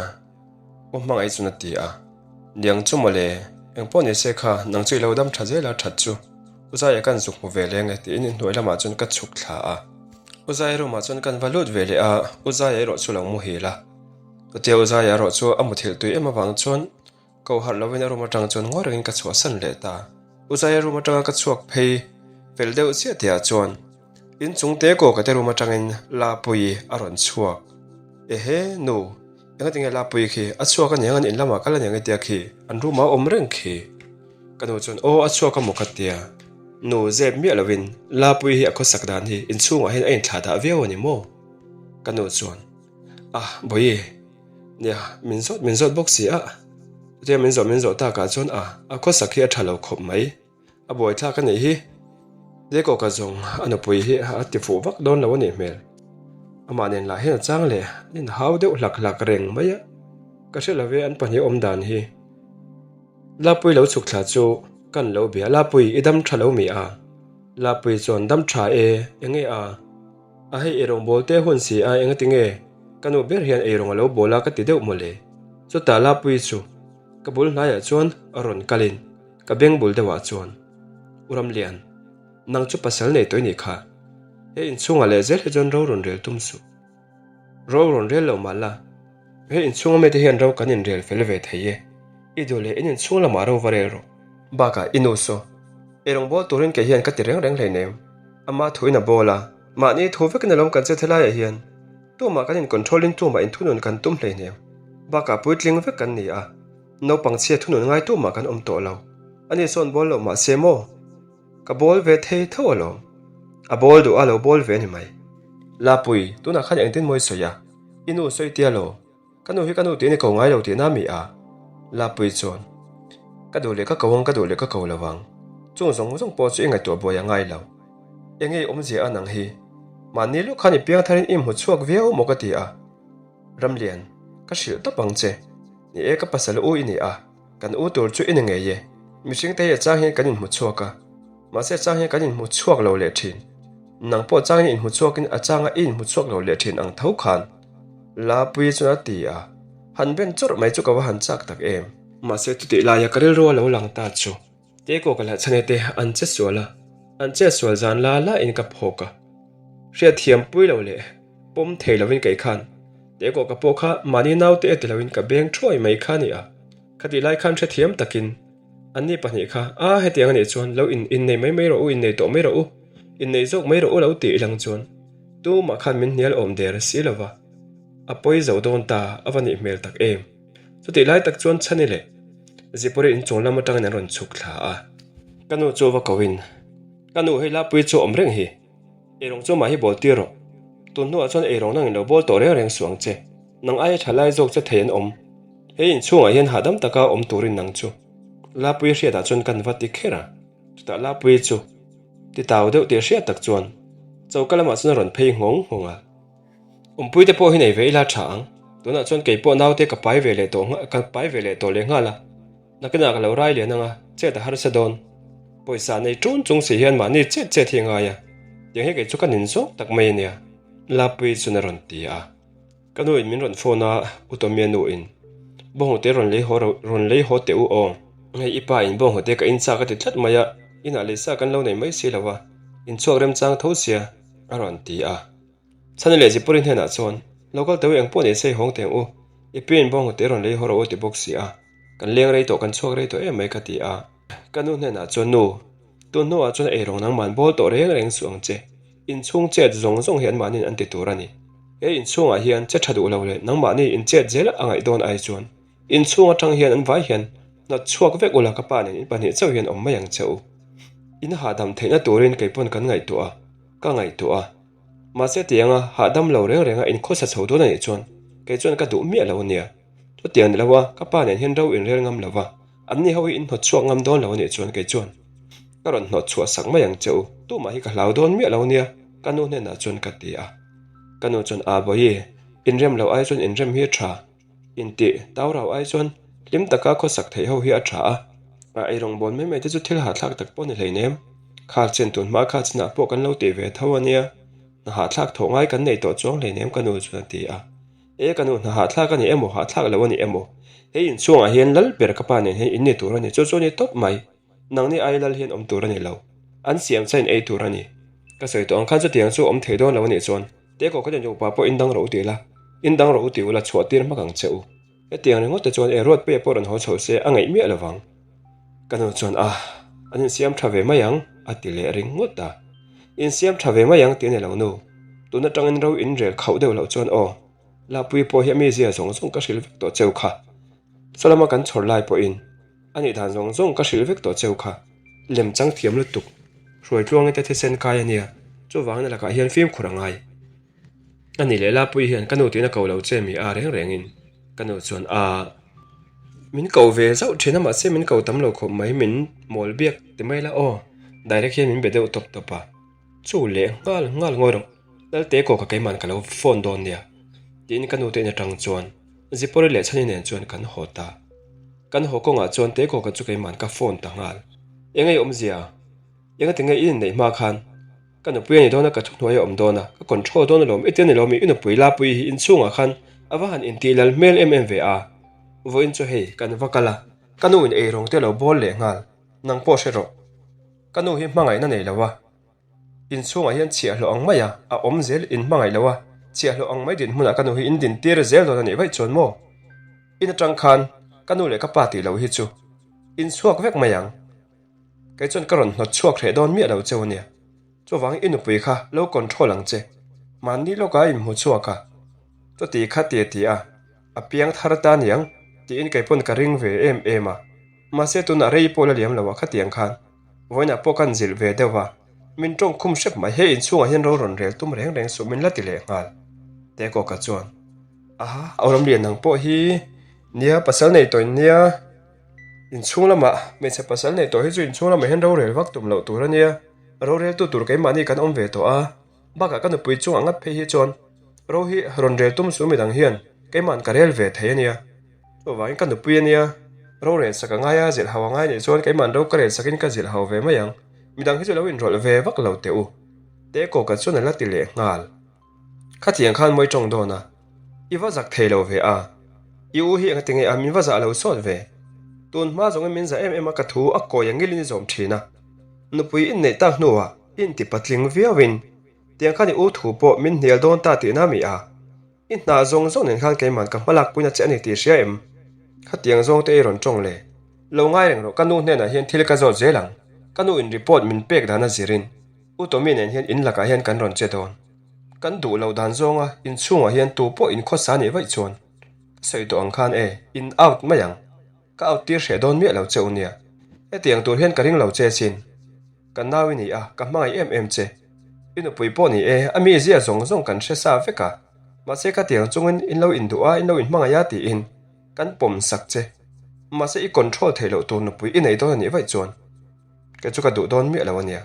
U hmangaih chuan a ti a, Liang chu mawle, engpawh ni se kha, nang chu i lo dam tha zel a that chu. U Zaia kan zuk hmu ve leng e tiin inhnuai lamah chuan ka chhuk thla a. U Zaia room ah chuan kan va lut ve leh a, U Zaia erawh chu lo muhil a. Chutia U Zaia erawh chu a muthilh tui em avang chuan ko harh lovin a room atang chuan ngawi rengin ka chhuahsan leh ta. U Zaia room atanga ka chhuak phei fel deuh chiah tihah chuan. Inchung te kaw ka te room atangin Lapuii a rawn chhuak. Ehe, nu, engatinge Lapuii khi a chhuak aniang an in lamah kal aniang i tia khi, an room ah a awm reng khi. Ka nu chuan aw a chhuak a maw ka tia. Nu, zep miah lovin Lapuii hi a khawsak dan hi inchhungah hian a inthlah dah viau a ni maw? Ka nu chuan a, Bawihi, nia, min zawt min zawt bawk si a. Chutia min zawh min zawh takah chuan a, a khawsak hi a tha lo khawp mai. A buaithlak a nih hi. Lekawka zawng a nupui hi a ti fuh vak dawn lo a nih hmel. Amah nen lah hian a chang leh an inhau deuh hlak hlak reng mai a. Ka hre lo ve an pahnih awm dan hi. Lapui lo chhuk thla chu kan lo bia. Lapui, i dam tha lo mi a? Lapui chuan dam tha e, enge a? A hei eirawng bawl te hun si a, engati nge? Ka nu ber hian eirawng a lo bawl a ka ti deuh mawle. Chutah Lapui chu ka bul hnaiah chuan a rawn kalin Ka beng bul deuhah chuan, U Ramlian, nang chu pasal nei tawh i nih kha. He inchhungah leh zel hi chuan ro rawn rel tum suh. Ro rawn rel lo mah la, he inchhunga mite hian ro kan inrel fel ve thei e. I duh leh in inchhung lamah ro va rel rawh. Bakah i nu saw, eirawng bawl turin kei hian ka ti reng reng hleinem. Ama thuin a bawl a, mahni thu vekin alawm kan che thelaiah hian. Tumah kan in control in tumah inthunun kan tum hleinem. Bakah puitling vek kan ni a. Naupang chhia thunun ngai tu mah kan awm tawh lo. Ani sawn bawl loh mahse maw? Ka bawl ve thei tho alawm. A bawl duh a lo bawl ve a ni mai. Lapui, tunah khan engtin maw i sawi a? I nu sawi tia law? Ka nu hi ka nu tiin i ko ngai lo tihna mi a? Lapui chuan, Ka duh leh ka ko ang, ka duh leh ka ko lo ang. Chung zawng zawng pawh chu i ngaihtuah buai a ngai lo. Enge i awmzia a nang hi? Mahni lawk khan i piang tharin i hmu chhuak viau maw ka ti a. Ramlian, ka hrilh tawp ang che. Ni e, ka pasal u i ni a, kan u tur chu i ni ngei e. Mihring te hi a chang hian kan inhmu chhuak a, mahse a chang hian kan inhmu chhuak lo leh thin. Nang pawh changin i inhmu chhuakin a changa i inhmu chhuak lo leh thin ang tho khan. Lapuii chuan a ti a, han ben chawrh mai chu ka va han chak tak em. Mahse chutih laia ka rilru a lo lang ta chu. Teko ka hlahchhane te an che sual a, an che sual zan la la in ka phawk a. Hriatthiam pui lo leh pawm thei lovin kei khan Teko ka pawh kha mahni naute e ti loin ka beng thuai mai kha a ni a. Khatih lai khan hrethiam takin anni pahnih kha a hetiang anih chuan lo in innei mai mai rawh u, innei tawh mai rawh u, innei zawk mai rawh u lo tih ilang chuan tumah khan min hnial awm der si lova a pawi zo dawn ta a va nih hmel tak em. Chutih lai tak chuan Chhani leh Zipawri inchung lam atangin an rawn chhuk thla a. Ka nu chu va koin, Ka nu hei Lapuii chu awm reng hi, eirawng chu mah hi bawl tir rawh. Tun hnuah chuan eirawng nangin lo bawl tawh reng reng suh ang che. Nang aia tha lai zawk che thei an awm. Hei inchhungah hian hahdam taka awm turin nang chu Lapuii hriatah chuan kan va ti kher a. Chutah Lapuii chu ti tau deuh tih hriat tak chuan choka lamah chuan a rawn phei nghawng nghawng a. Awmpui te pawh hi nei ve ila tha ang. Tunah chuan kei pawh naute ka pai ve leh tawh ka pai ve leh tawh leh nghal a. Nakinah ka lo rai lian ang a, chet a harsa dawn. Pawisa nei ṭun chung si hian mahni chet chet hi a ngai a. Tiang hi kei chu ka nin zawk tak mai a nia. Lapuii chuan a rawn ti a. Ka nu in min rawn phone a, U Tomia nu in bawnghnute rawn lei haw rawn lei haw teh u aw. Hei i pa in bawnghnute ka in chak a ti tlat mai a, inah lei sa kan lo nei mai si lo a, inchhuak remchang tho sia a rawn ti a. Chhani leh Zipuri hnenah chuan, Lo kal teu eng pawh ni se i hawng teng u, i piin bawng hnute rawn lei haw rawh u ti bawk si a, kan leng rei tawh kan chhuak rei tawh em mai ka ti a. Ka nu hnenah chuan, Nu, tun hnuah chuan eirawng nangman bawl tawh reng reng suh ang che, inchhung chet zawng zawng hi anmahniin an ti tur a ni. He inchhungah hian che tha duh lo leh nangmahni inchet zel a ngaih dawn ai chuan inchhung atang hian an vai hian hnawt chhuak vek ula ka pa nen in pahnih chauh hian awm mai ang che u. In hahdam theihna turin kei pawn kan ngaihtuah a, ka ngaihtuah a. Mahse tianga hahdam lo reng renga inkhawsa chho dawn a nih chuan kei chuan ka duh miah lo a nia. Chutiang ni lo a, ka pa nen hian ro inrel ngam lo va, anni ho hi inhnawt chhuak ngam dawn lo a nih chuan kei chuan ka rawn hnawt chhuah sak mai ang che u, tumah hi ka hlau dawn miah lo a nia, ka nu hnenah chuan ka ti a. Ka nu chuan, Aa Bawihi, inrem loh ai chuan inrem hi a tha. Intih tau rau ai chuan hlim taka khawsak theih ho hi a tha a, a eirawng bawn mai mai te chu thil hahthlak tak pawh ni hleinem. Khar chen tun hma kha chinah pawh kan lo tih ve tho a nia, hna hahthlak thawh ngai kan nei tawh chuang hleinem ka nu chuan a ti a. E ka nu, hna hahthlak a ni emaw, hahthlak lo a ni emaw, hei inchhungah hian lal ber ka pa nen hian in ni tur a ni, chu chu a ni tawp mai. Nangni ai lal hian awm tur a ni lo, an siam chain ei tur a ni. Ka sawi tawh ang khan chutiang chu awm thei dawn lo a nih chuan Teko ka nupa pawh indang rawh u ti la, indang rawh u ti ula chhuah tir hmak ang che u. Hetiang ringawt te chuan e Ruatpuia pawh rawn haw chho se a ngaih miah lo vang. Ka nu chuan a, an insiam tha ve mai ang a ti leh ringawt a. Insiam tha ve mai ang tih a ni lo nu. Tun atangin ro in rel khauh deuh loh chuan aw. Lapuii pawh hi a mizia zawng zawng ka hrilh vek tawh cheu kha. Sawlama kan chhawr lai pawhin a nih dan zawng zawng ka hrilh vek tawh cheu kha. Lem chang thiam lutuk. Hruaitluangi te thisen kai a nia, chuvangin a lakah hian fimkhur a ngai. A nih leh Lapuii hian ka nu tiin a ko lo che mi a reng rengin ka nu chuan a min ko ve zauh thin a mahse min ko tam lo khawp mai min mawl biak ti mai la aw direct hian min be deuh tawp tawp a chu leh nghal nghal ngawi rawh Lalte kaw ka keiman ka lo phone dawn nia tiin ka nu te in atang chuan Zipawri leh Chhani nen chuan kan haw ta kan haw kawngah chuan te kaw ka chu keiman ka phone ta nghal eng ei awmzia engati nge i inneih hma khan Ka nupui a ni dawn a, ka thuhnuai a awm dawn a, ka control dawn alawm, i tia ni lawmi, i nupui Lapuii hi inchhungah khan a va han intih lal hmel em em ve a. Vawiin chu hei, kan va kal a, ka nu in eirawng te lo bawl leh nghal, nang pawh hre rawh. Ka nu hi hmangaihna nei lo a, inchhungah hian chhiahhlawh ang mai a, a awm zel in hmangaih lo a, chhiahhlawh ang mai dinhmunah ka nu hi in dintir zel dawn a nih vaih chuan maw? In atang khan ka nu leh ka pa tih loh hi chu in chhuak vek mai ang. Kei chuan ka rawn hnawt chhuak hreh dawn miah lo cheu ania. Chuvangin i nupui kha lo control ang che. Mahni lawkah a inhmu chhuak a. Chuti kha ti a ti a, a piang thar ta aniang tiin kei pawn ka ring ve em em a. Mahse tunah rei pawh la liam lo a khatiang khan vawiinah pawh kan zilh ve deuh a. Min tawng khum hrep mai he inchhungah hian ro rawn rel tum reng reng suh min la ti leh nghal. Tekawka chuan, Aha, Auramlian nang pawh hi nia pasal nei tawh in nia. Inchhung lamah hmeichhe pasal neih tawh hi chu inchhung lamah hian rorel vak tum loh tur a nia. Roreltu tur keimahni kan awm ve tawh a, bakah ka nupui chungah ngat phei hi chuan ro hi rawn rel tum su midang hian keimahan ka rel ve thei a nia. Chuvangin ka nupui a nia, rorel sak a ngai a, zilh hau a ngai nih chuan keimahan ro ka rel sakin ka zilh hau ve mai ang. Midang hi chu lo inrawlh ve vak lo teh u. Tekawka chuan a la ti leh nghal. Khatiang khan mawi tawng dawn a, i va zak thei lo ve a, i u hi engati nge a min va zah lo sawt ve? Tun hma zawngin min zah em em a ka thu a kawi a ngilin i zawm thin a, nupui inneih tak hnuah i inti patling viauin tiang khan i u thu pawh min hnial dawn ta tihna mi a, i hna zawng zawng nen khan keiman ka hmalak puina che a ni tih hria em? Khatiang zawng te i rawn tawng le, lo ngai reng rawh ka nu hnenah hian thil ka zawt zel ang, ka nu in report min pek dan a zirin U Tommy nen hian in lakah hian kan rawn che dawn. Kan duh loh dan zawnga inchhungah hian tu pawh in khawsa nih vaih chuan ka sawi tawh ang khan e, in out mai ang. Ka out tir hreh dawn miah lo che u nia. Hetiang tur hian ka ring lo che sin. Ka nau i ni a, ka hmangaih em em che. I nupui pawh ni e, a mi zia zawng zawng kan hre sa vek a. Mahse khatiang chungin in lo induh a, in lo inhmangaih a tiin kan pawm sak che. Mahse i control theih loh tur nupui i nei dawn a nih vaih chuan kei chu ka duh dawn miah lo a nia.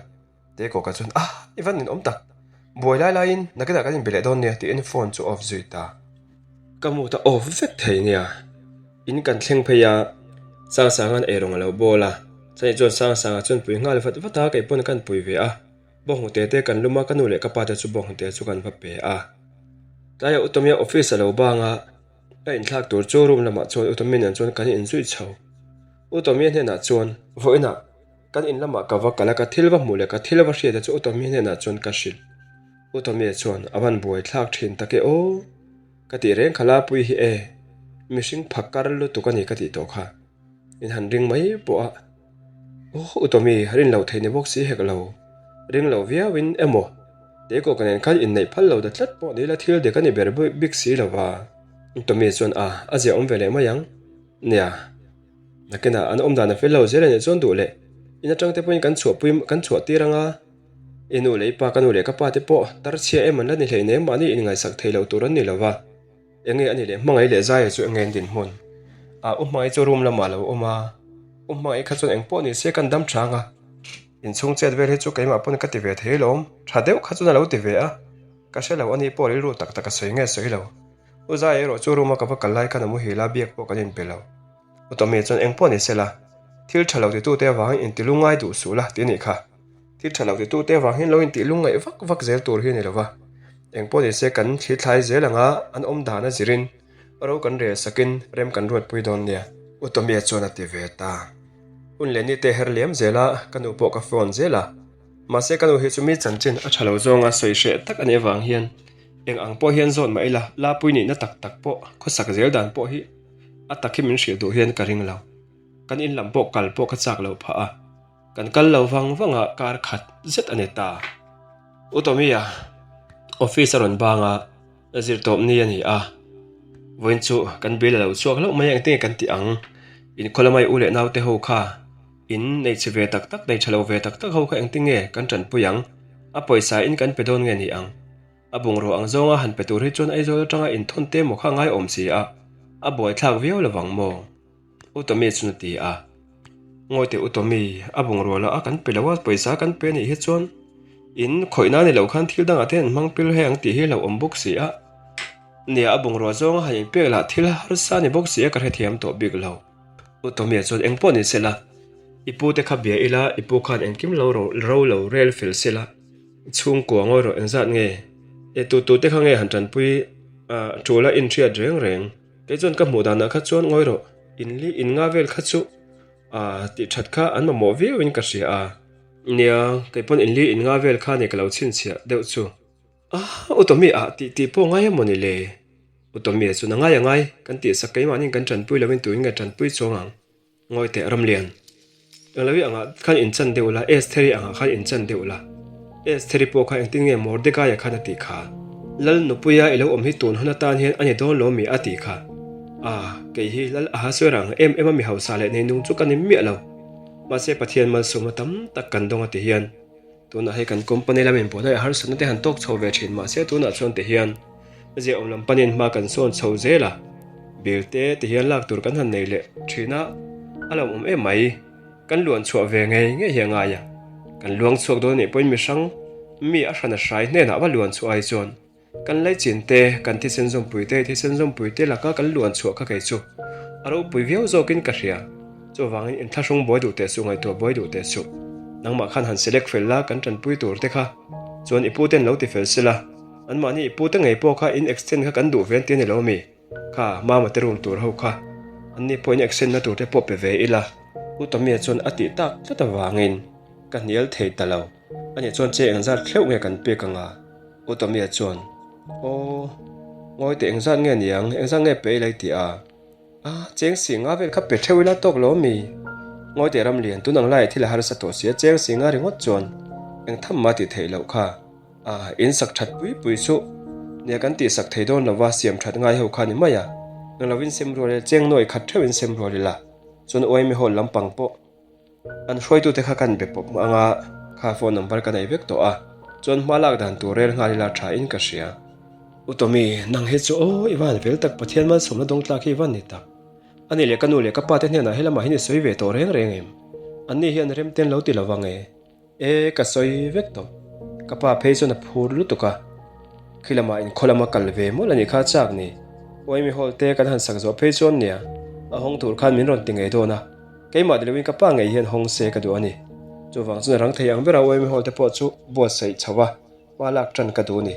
Tekawka chuan, Ah, i van ninawm tak. Buai lai laiin nakinah kan inbe leh dawn nia tiin phone chu off zui ta. Ka mood a off vek thei nia. In kan thleng phei a, Sangsanga'n eirawng a lo bawl a. Chani chuan Sangsanga chuan pui nghal vat vat a, kei pawn kan pui ve a. Bawnghnute te kan lum a, ka nu leh ka pa te chu bawnghnute chu kan va pe a. Tlaiah Utomia office a lo bang a, ka inthlak tur chu room lamah chuan Utomia nen chuan kan inzui chho. Utomia hnenah chuan, Vawiinah Kan in lamah ka va kal a, ka thil va hmuh leh ka thil va hriat te chu Utomia hnenah chuan ka hrilh. Utomia chuan a van buai thlak thin tak e aw, ka tih reng kha Lapuii hi e, mihring phak kar lutuk a ni ka tih tawh kha. In han ring mai pawh a, aw Utomi rin loh theih ni bawk si hek lo, ring lo viauin emaw Teikawka nen khan inneih phal lo ta tlat pawh ni ila thil dik a ni ber bik si lo va. Utomi chuan a, a ziah awm ve leh mai ang. Nia. Nakinah an awm dan a fel lo zel a nih chuan duh leh in atang te pawhin kan chhuahpui kan chhuah tir ang a, i nu leh i pa ka nu leh ka pa te pawh tar chhia em an la ni hleinem mahni inngaihsak thei lo tur an ni lo va, enge a nih leh hmangaih leh zaia chu enge an dinhmun a, u hmangaih chu room lamah a lo awm a, u hmangaih kha chuan engpawh ni se kan dam chang a, inchhung chet vel hi chu keimah pawn ka ti ve thei lawm, tha deuh kha chuan a lo ti ve a, ka hre lo a ni pawh rilru tak tak a sawi nge sawi lo. U Zai erawh chu room a ka va kal lai khan a muhil a, biak pawh kan inpe lo. U Tommy chuan eng pawh ni sela, thil tha lo titute avangin inti lungngai duh suh la tih a nih kha. Thil tha lo titute avang hian lo intih lungngaih vak vak zel tur hi a ni lo va. Eng pawh ni se kan thli thlai zel anga an awm dan a zirin ro kan rel sakin rem kan ruatpui dawn nia. U Tommy chuan a ti ve ta. Hun leh nite her liam zel a, ka nu pawh ka phone zel a. Mahse ka nu hi chu mi chanchin a tha lo zawnga sawi hreh tak a nih avang hian Eng ang pawh hian zawt mah ila, Lapui nihna tak tak pawh, khawsak zel dan pawh hi a tak hi min hrilh duh hian ka ring lo. Kan in lam pawh kal pawh ka chak lo phah a, kan kal lo vang vang a, kar khat zet a ni ta. U Tommy-a office a rawn bang a, zirtawp ni a ni a. Vawiin chu kan bill a lo chhuak hlauh mai a, engtin nge kan tih ang? Inkhaw lama i u leh naute ho kha in nei chhe ve tak tak, nei tha lo ve tak tak ho kha engtin nge kan tanpui ang? A pawisa in kan pe dawn nge ni ang? A bungraw ang zawnga han pe tur hi chuan Aizawl atanga inthawn te maw kha a ngaiawm si a, a buaithlak viau lovang maw? U Tommy chuan a ti a. Ngawi teh U Tommy, a bungraw lah a kan pe lo a, pawisa kan pe anih hi chuan in khawih nan ni loh khan thil dangah te an hmang pil hei ang tih hi hlauhawm bawk si a. Nia, a bungraw zawnga han inpek lah thil harsa ni bawk si a ka hrethiam tawh bik lo. U Tommy chuan engpawh ni sela, i pu te kha bia ila, i pu khan engkim lo ro lo rel fel sela, Chhungkua ngawi rawh engzat nge? E tu tu te kha nge han tanpui a tul a inhriat reng reng. Kei chuan ka hmuh danah kha chuan ngawi rawh in li in nga vel kha chu a tih that kha an mamawh viau in ka hria a. Nia, kei pawn in li in nga vel kha ni ka lo chhinchhiah deuh chu. A, u Tommy ah tih tih pawh ngai emaw ni le? U Tommy chuan a ngai a ngai, kan tihsak keimahni kan tanpui loin tuin nge tanpui chuang ang. Ngawi teh Ramlian. Englo-i angah khan inchan deuh la, Estheri angah khan inchan deuh la. Estheri pawh kha engtin nge Mordekaia khan a tih kha? Lal nupuia i lo awm hi tun hun atan hian a ni dawn lo mi a tih kha. Ah, kei hi Lal Ahasuera ang em em a mi hausa leh neinung chu ka ni miah lo. Mahse Pathian malsawmna tam tak kan dawng a ti hian. Tunah hei kan company lamin buaina leh harsatna te han tawk chho ve thin mahse tunah chuan ti hian ziahawm lam panin hma kan sawn chho zel a, bill te ti hian lak tur kan han nei leh thin a, a lawmawm em mai. Kan luan chhuah ve ngei ngei hi a ngai a, kan luang chhuak dawn anih pawhin mihrang mi a hran a hrai hnenah va luan chhuah ai chuan Kan laichin te, kan thisen zawmpui te, thisen zawmpui te laka kan luan chhuah kha kei chu a ropui viau zawkin ka hria. Chuvangin inthlahrung buai duh teh suh, ngaihtuah buai duh teh suh. Nangmah khan han select fel la, kan tanpui tur te kha chuan i pu ten lo ti fel sila, anmahni i pu te ngei pawh kha in extend kha kan duh ve an ti a ni lo mi? Kha mama te room tur ho kha anni pawh in extend na tur te pawh pe ve ila. U Tommy-a chuan a tih tak tlat avangin ka hnial thei ta lo. Ani chuan che engzat hleuh nge kan pek anga? U Tommy-a chuan, Aw, ngawi teh engzat nge niang, engzat nge pe ila i ti a? A, cheng si nga vel kha pe theuh ila tawk lo ami? Ngawi teh Ramlian, tun ang laiah thil a harsa tawh si a, cheng si nga ringawt chuan eng tham mah tih theih loh kha. A, in sak that pui pui chu nia kan tih sak thei dawn lova siam that ngai ho kha ni mai a, eng lovin sem rual ila, cheng nuai khat theuhin sem rual ila, chuan uaimi hall lampang pawh An hruaitute kha kan be pawp ang a, kha phone number ka nei vek tawh a, chuan hma lak dan tur rel nghal ila tha in ka hria. U Tommy, nang hi chu aw, i van fel tak, Pathian malsawmna dawng tlak hi i van ni tak. Ani leh ka nu leh ka pa te hnenah helamah hian i sawi ve tawh reng reng em? Anni hian remten lo ti lo vang e. E, ka sawi vek tawh. Ka pa phei chuan a phur lutuk a. Khi lamah inkhaw lama kal ve mawlh a nih kha chak ni. Uaimi hall te kan han sak zawh phei chuan nia, a hawng tur khan min rawn ti ngei dawn a. Keimah ni loin ka pa ngei hian hawng se ka duh a ni. Chuvang chuan a rang thei ang bera uaimi hall te pawh chu buatsaih chho a, hma lak tan ka duh a ni.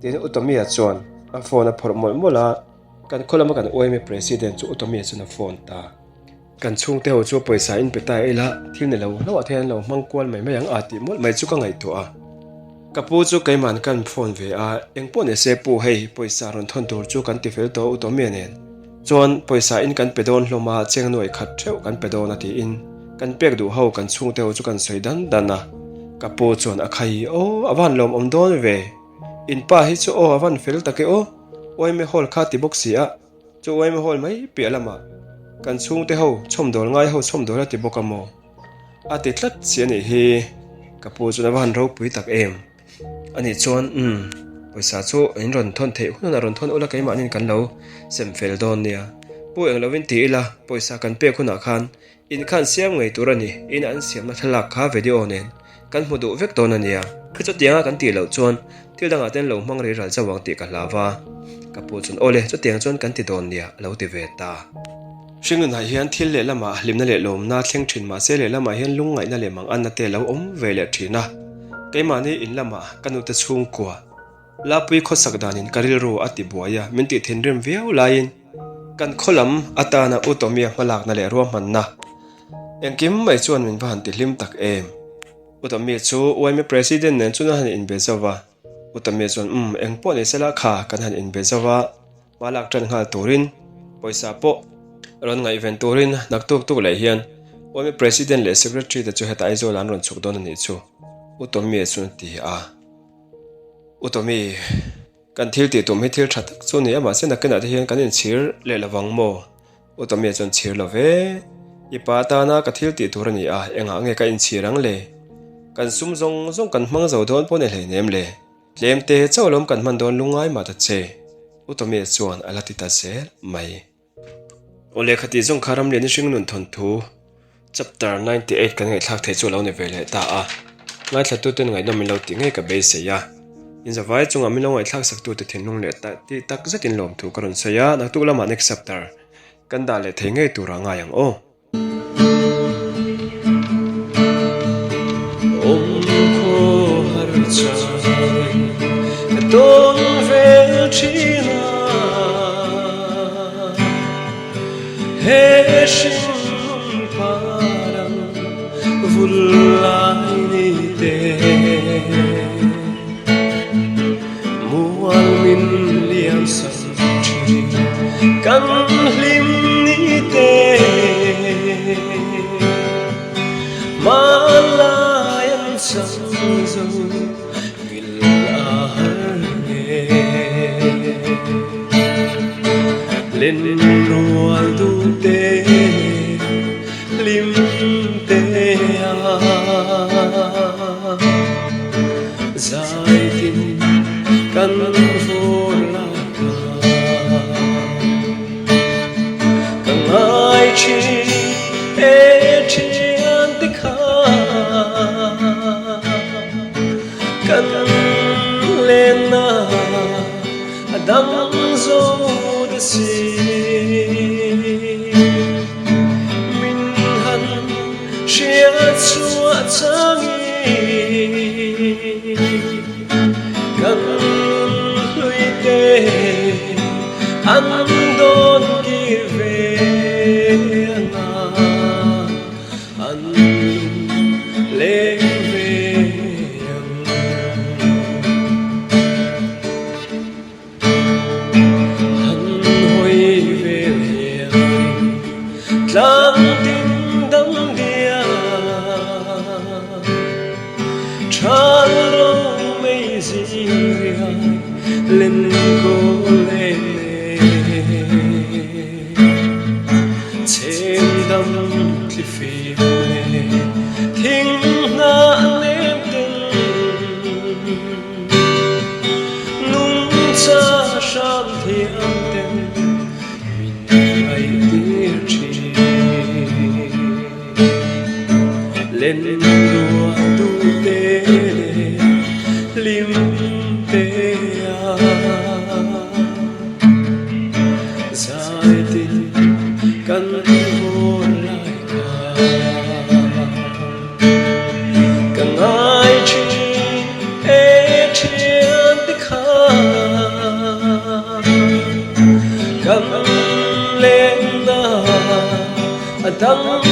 Tin, U Tommy-a chuan a phone a phawrh mawlh mawlh a, kan khaw lama kan uaimi president chu U Tommy-a chuan a phone ta. Kan chhungte ho chu pawisa in pe ta ila, thil ni lo hlauh ah te hian an lo hmang kual mai mai ang a tih mawlh mai chu ka ngaihtuah a. Ka pu chu keiman kan phone ve a, engpawh ni se pu hei pawisa rawn thawn tur chu kan ti fel tawh u tawh mi nen chuan pawisa in kan pe dawn hlawm a, cheng nuai khat theuh kan pe dawn a tiin kan pek duh ho kan chhungte ho chu kan sawi dan dan a. Ka pu chuan a khai aw a van lawmawm dawn ve, in pa hi chu aw a van fel tak e aw, uaime hall kha ti bawk si a. Chu uaime hall mai piah lamah kan chhungte ho chhawmdawl ngai ho chhawmdawl a ti bawk a maw? A ti tlat si a nih hi. Ka pu chuan a va han ropui tak em? A nih chuan umm pawisa chu in rawn thawn theih hunah rawn thawn ula keimahniin kan lo sem fel dawn nia. Pu eng lovin ti ila pawisa kan pek hunah khan In khan siam ngei tur a ni, in an siamna thlalak kha video nen kan hmu duh vek dawn a nia. Chutianga kan tih loh chuan thil dangah te an lo hmang rei ral zauh ang tih ka hlau va, ka pu chuan awle chutiang chuan kan ti dawn nia a lo ti ve ta. Hringnunah hian thil lehlamah hlimna leh lawmna thleng thin mahse lehlamah hian lungngaihna leh manganna te a lo awm ve leh thin a, keimahni in lamah ka nute chhungkua Lapui khawsak danin ka rilru a ti buai a, min tih thinrim viau laiin kan khaw lam atana U Tommy-a hmalakna leh ruahmanna engkim mai chuan min va han ti hlim tak em. U Tommy chu UIME President nen chuan a han inbe zauh va, U Tommy chuan umm eng pawh ni sela kha kan han inbe zauh va, hma lak tan nghal turin pawisa pawh rawn ngaihven turin naktuk tuk leh hian UIME President leh Secretary te chu heta Aizawl ah an rawn chhuk dawn a nih chu U Tommy-a chuan a ti a. U Tommy, kan thil tih tum hi thil tha tak chu a ni a, mahse nakinah te hian kan inchhir leh lo vang maw? U Tommy chuan chhir lo ve. I pa tana ka thil tih tur a ni a, engah nge ka inchhir ang le? Kan sum zawng zawng kan hmang zo dawn pawh ni hleinem le. Tlem te chauh lawm kan hman dawn lungngai mah ta che. U Tommy chuan a la ti ta zel mai. Aw lehkha tih zawng kha Ramlian i hringnun thawnthu chapter 98 kan ngaihthlak theih chu a lo ni ve leh ta a, ngaithlatuten ngaihnawm min lo tih ngei ka beisei a, inzavai chungah min lo ngaihthlak saktute thinlung leh tih tak zetin lawmthu ka rawn sawi a, naktuk lamah next chapter kan dah leh thei ngei turah ngai ang aw. Kan hlim ni te Hmanlai an chang zo ngil a har nge Len rual duh te hlim te a Zai tin kan vur lai kha Ka ngai thin e thian te kha Kan lenna a dang zo ta si Min han hriat chhuah changin Kan hlui te an dawn kir ve anga an leng ve ang. Han hawi vel hian tlang tin dang diam Than ro mei zing riai len kawl em em Chhem dam thli fim leh thing hnah nem ten Nungcha hram thiam ten min ngaihtir thin. Len ruah duh te leh hlim te a zai tin kan vawr lai kha ka ngai thin e thian te kha kan lenna a dang.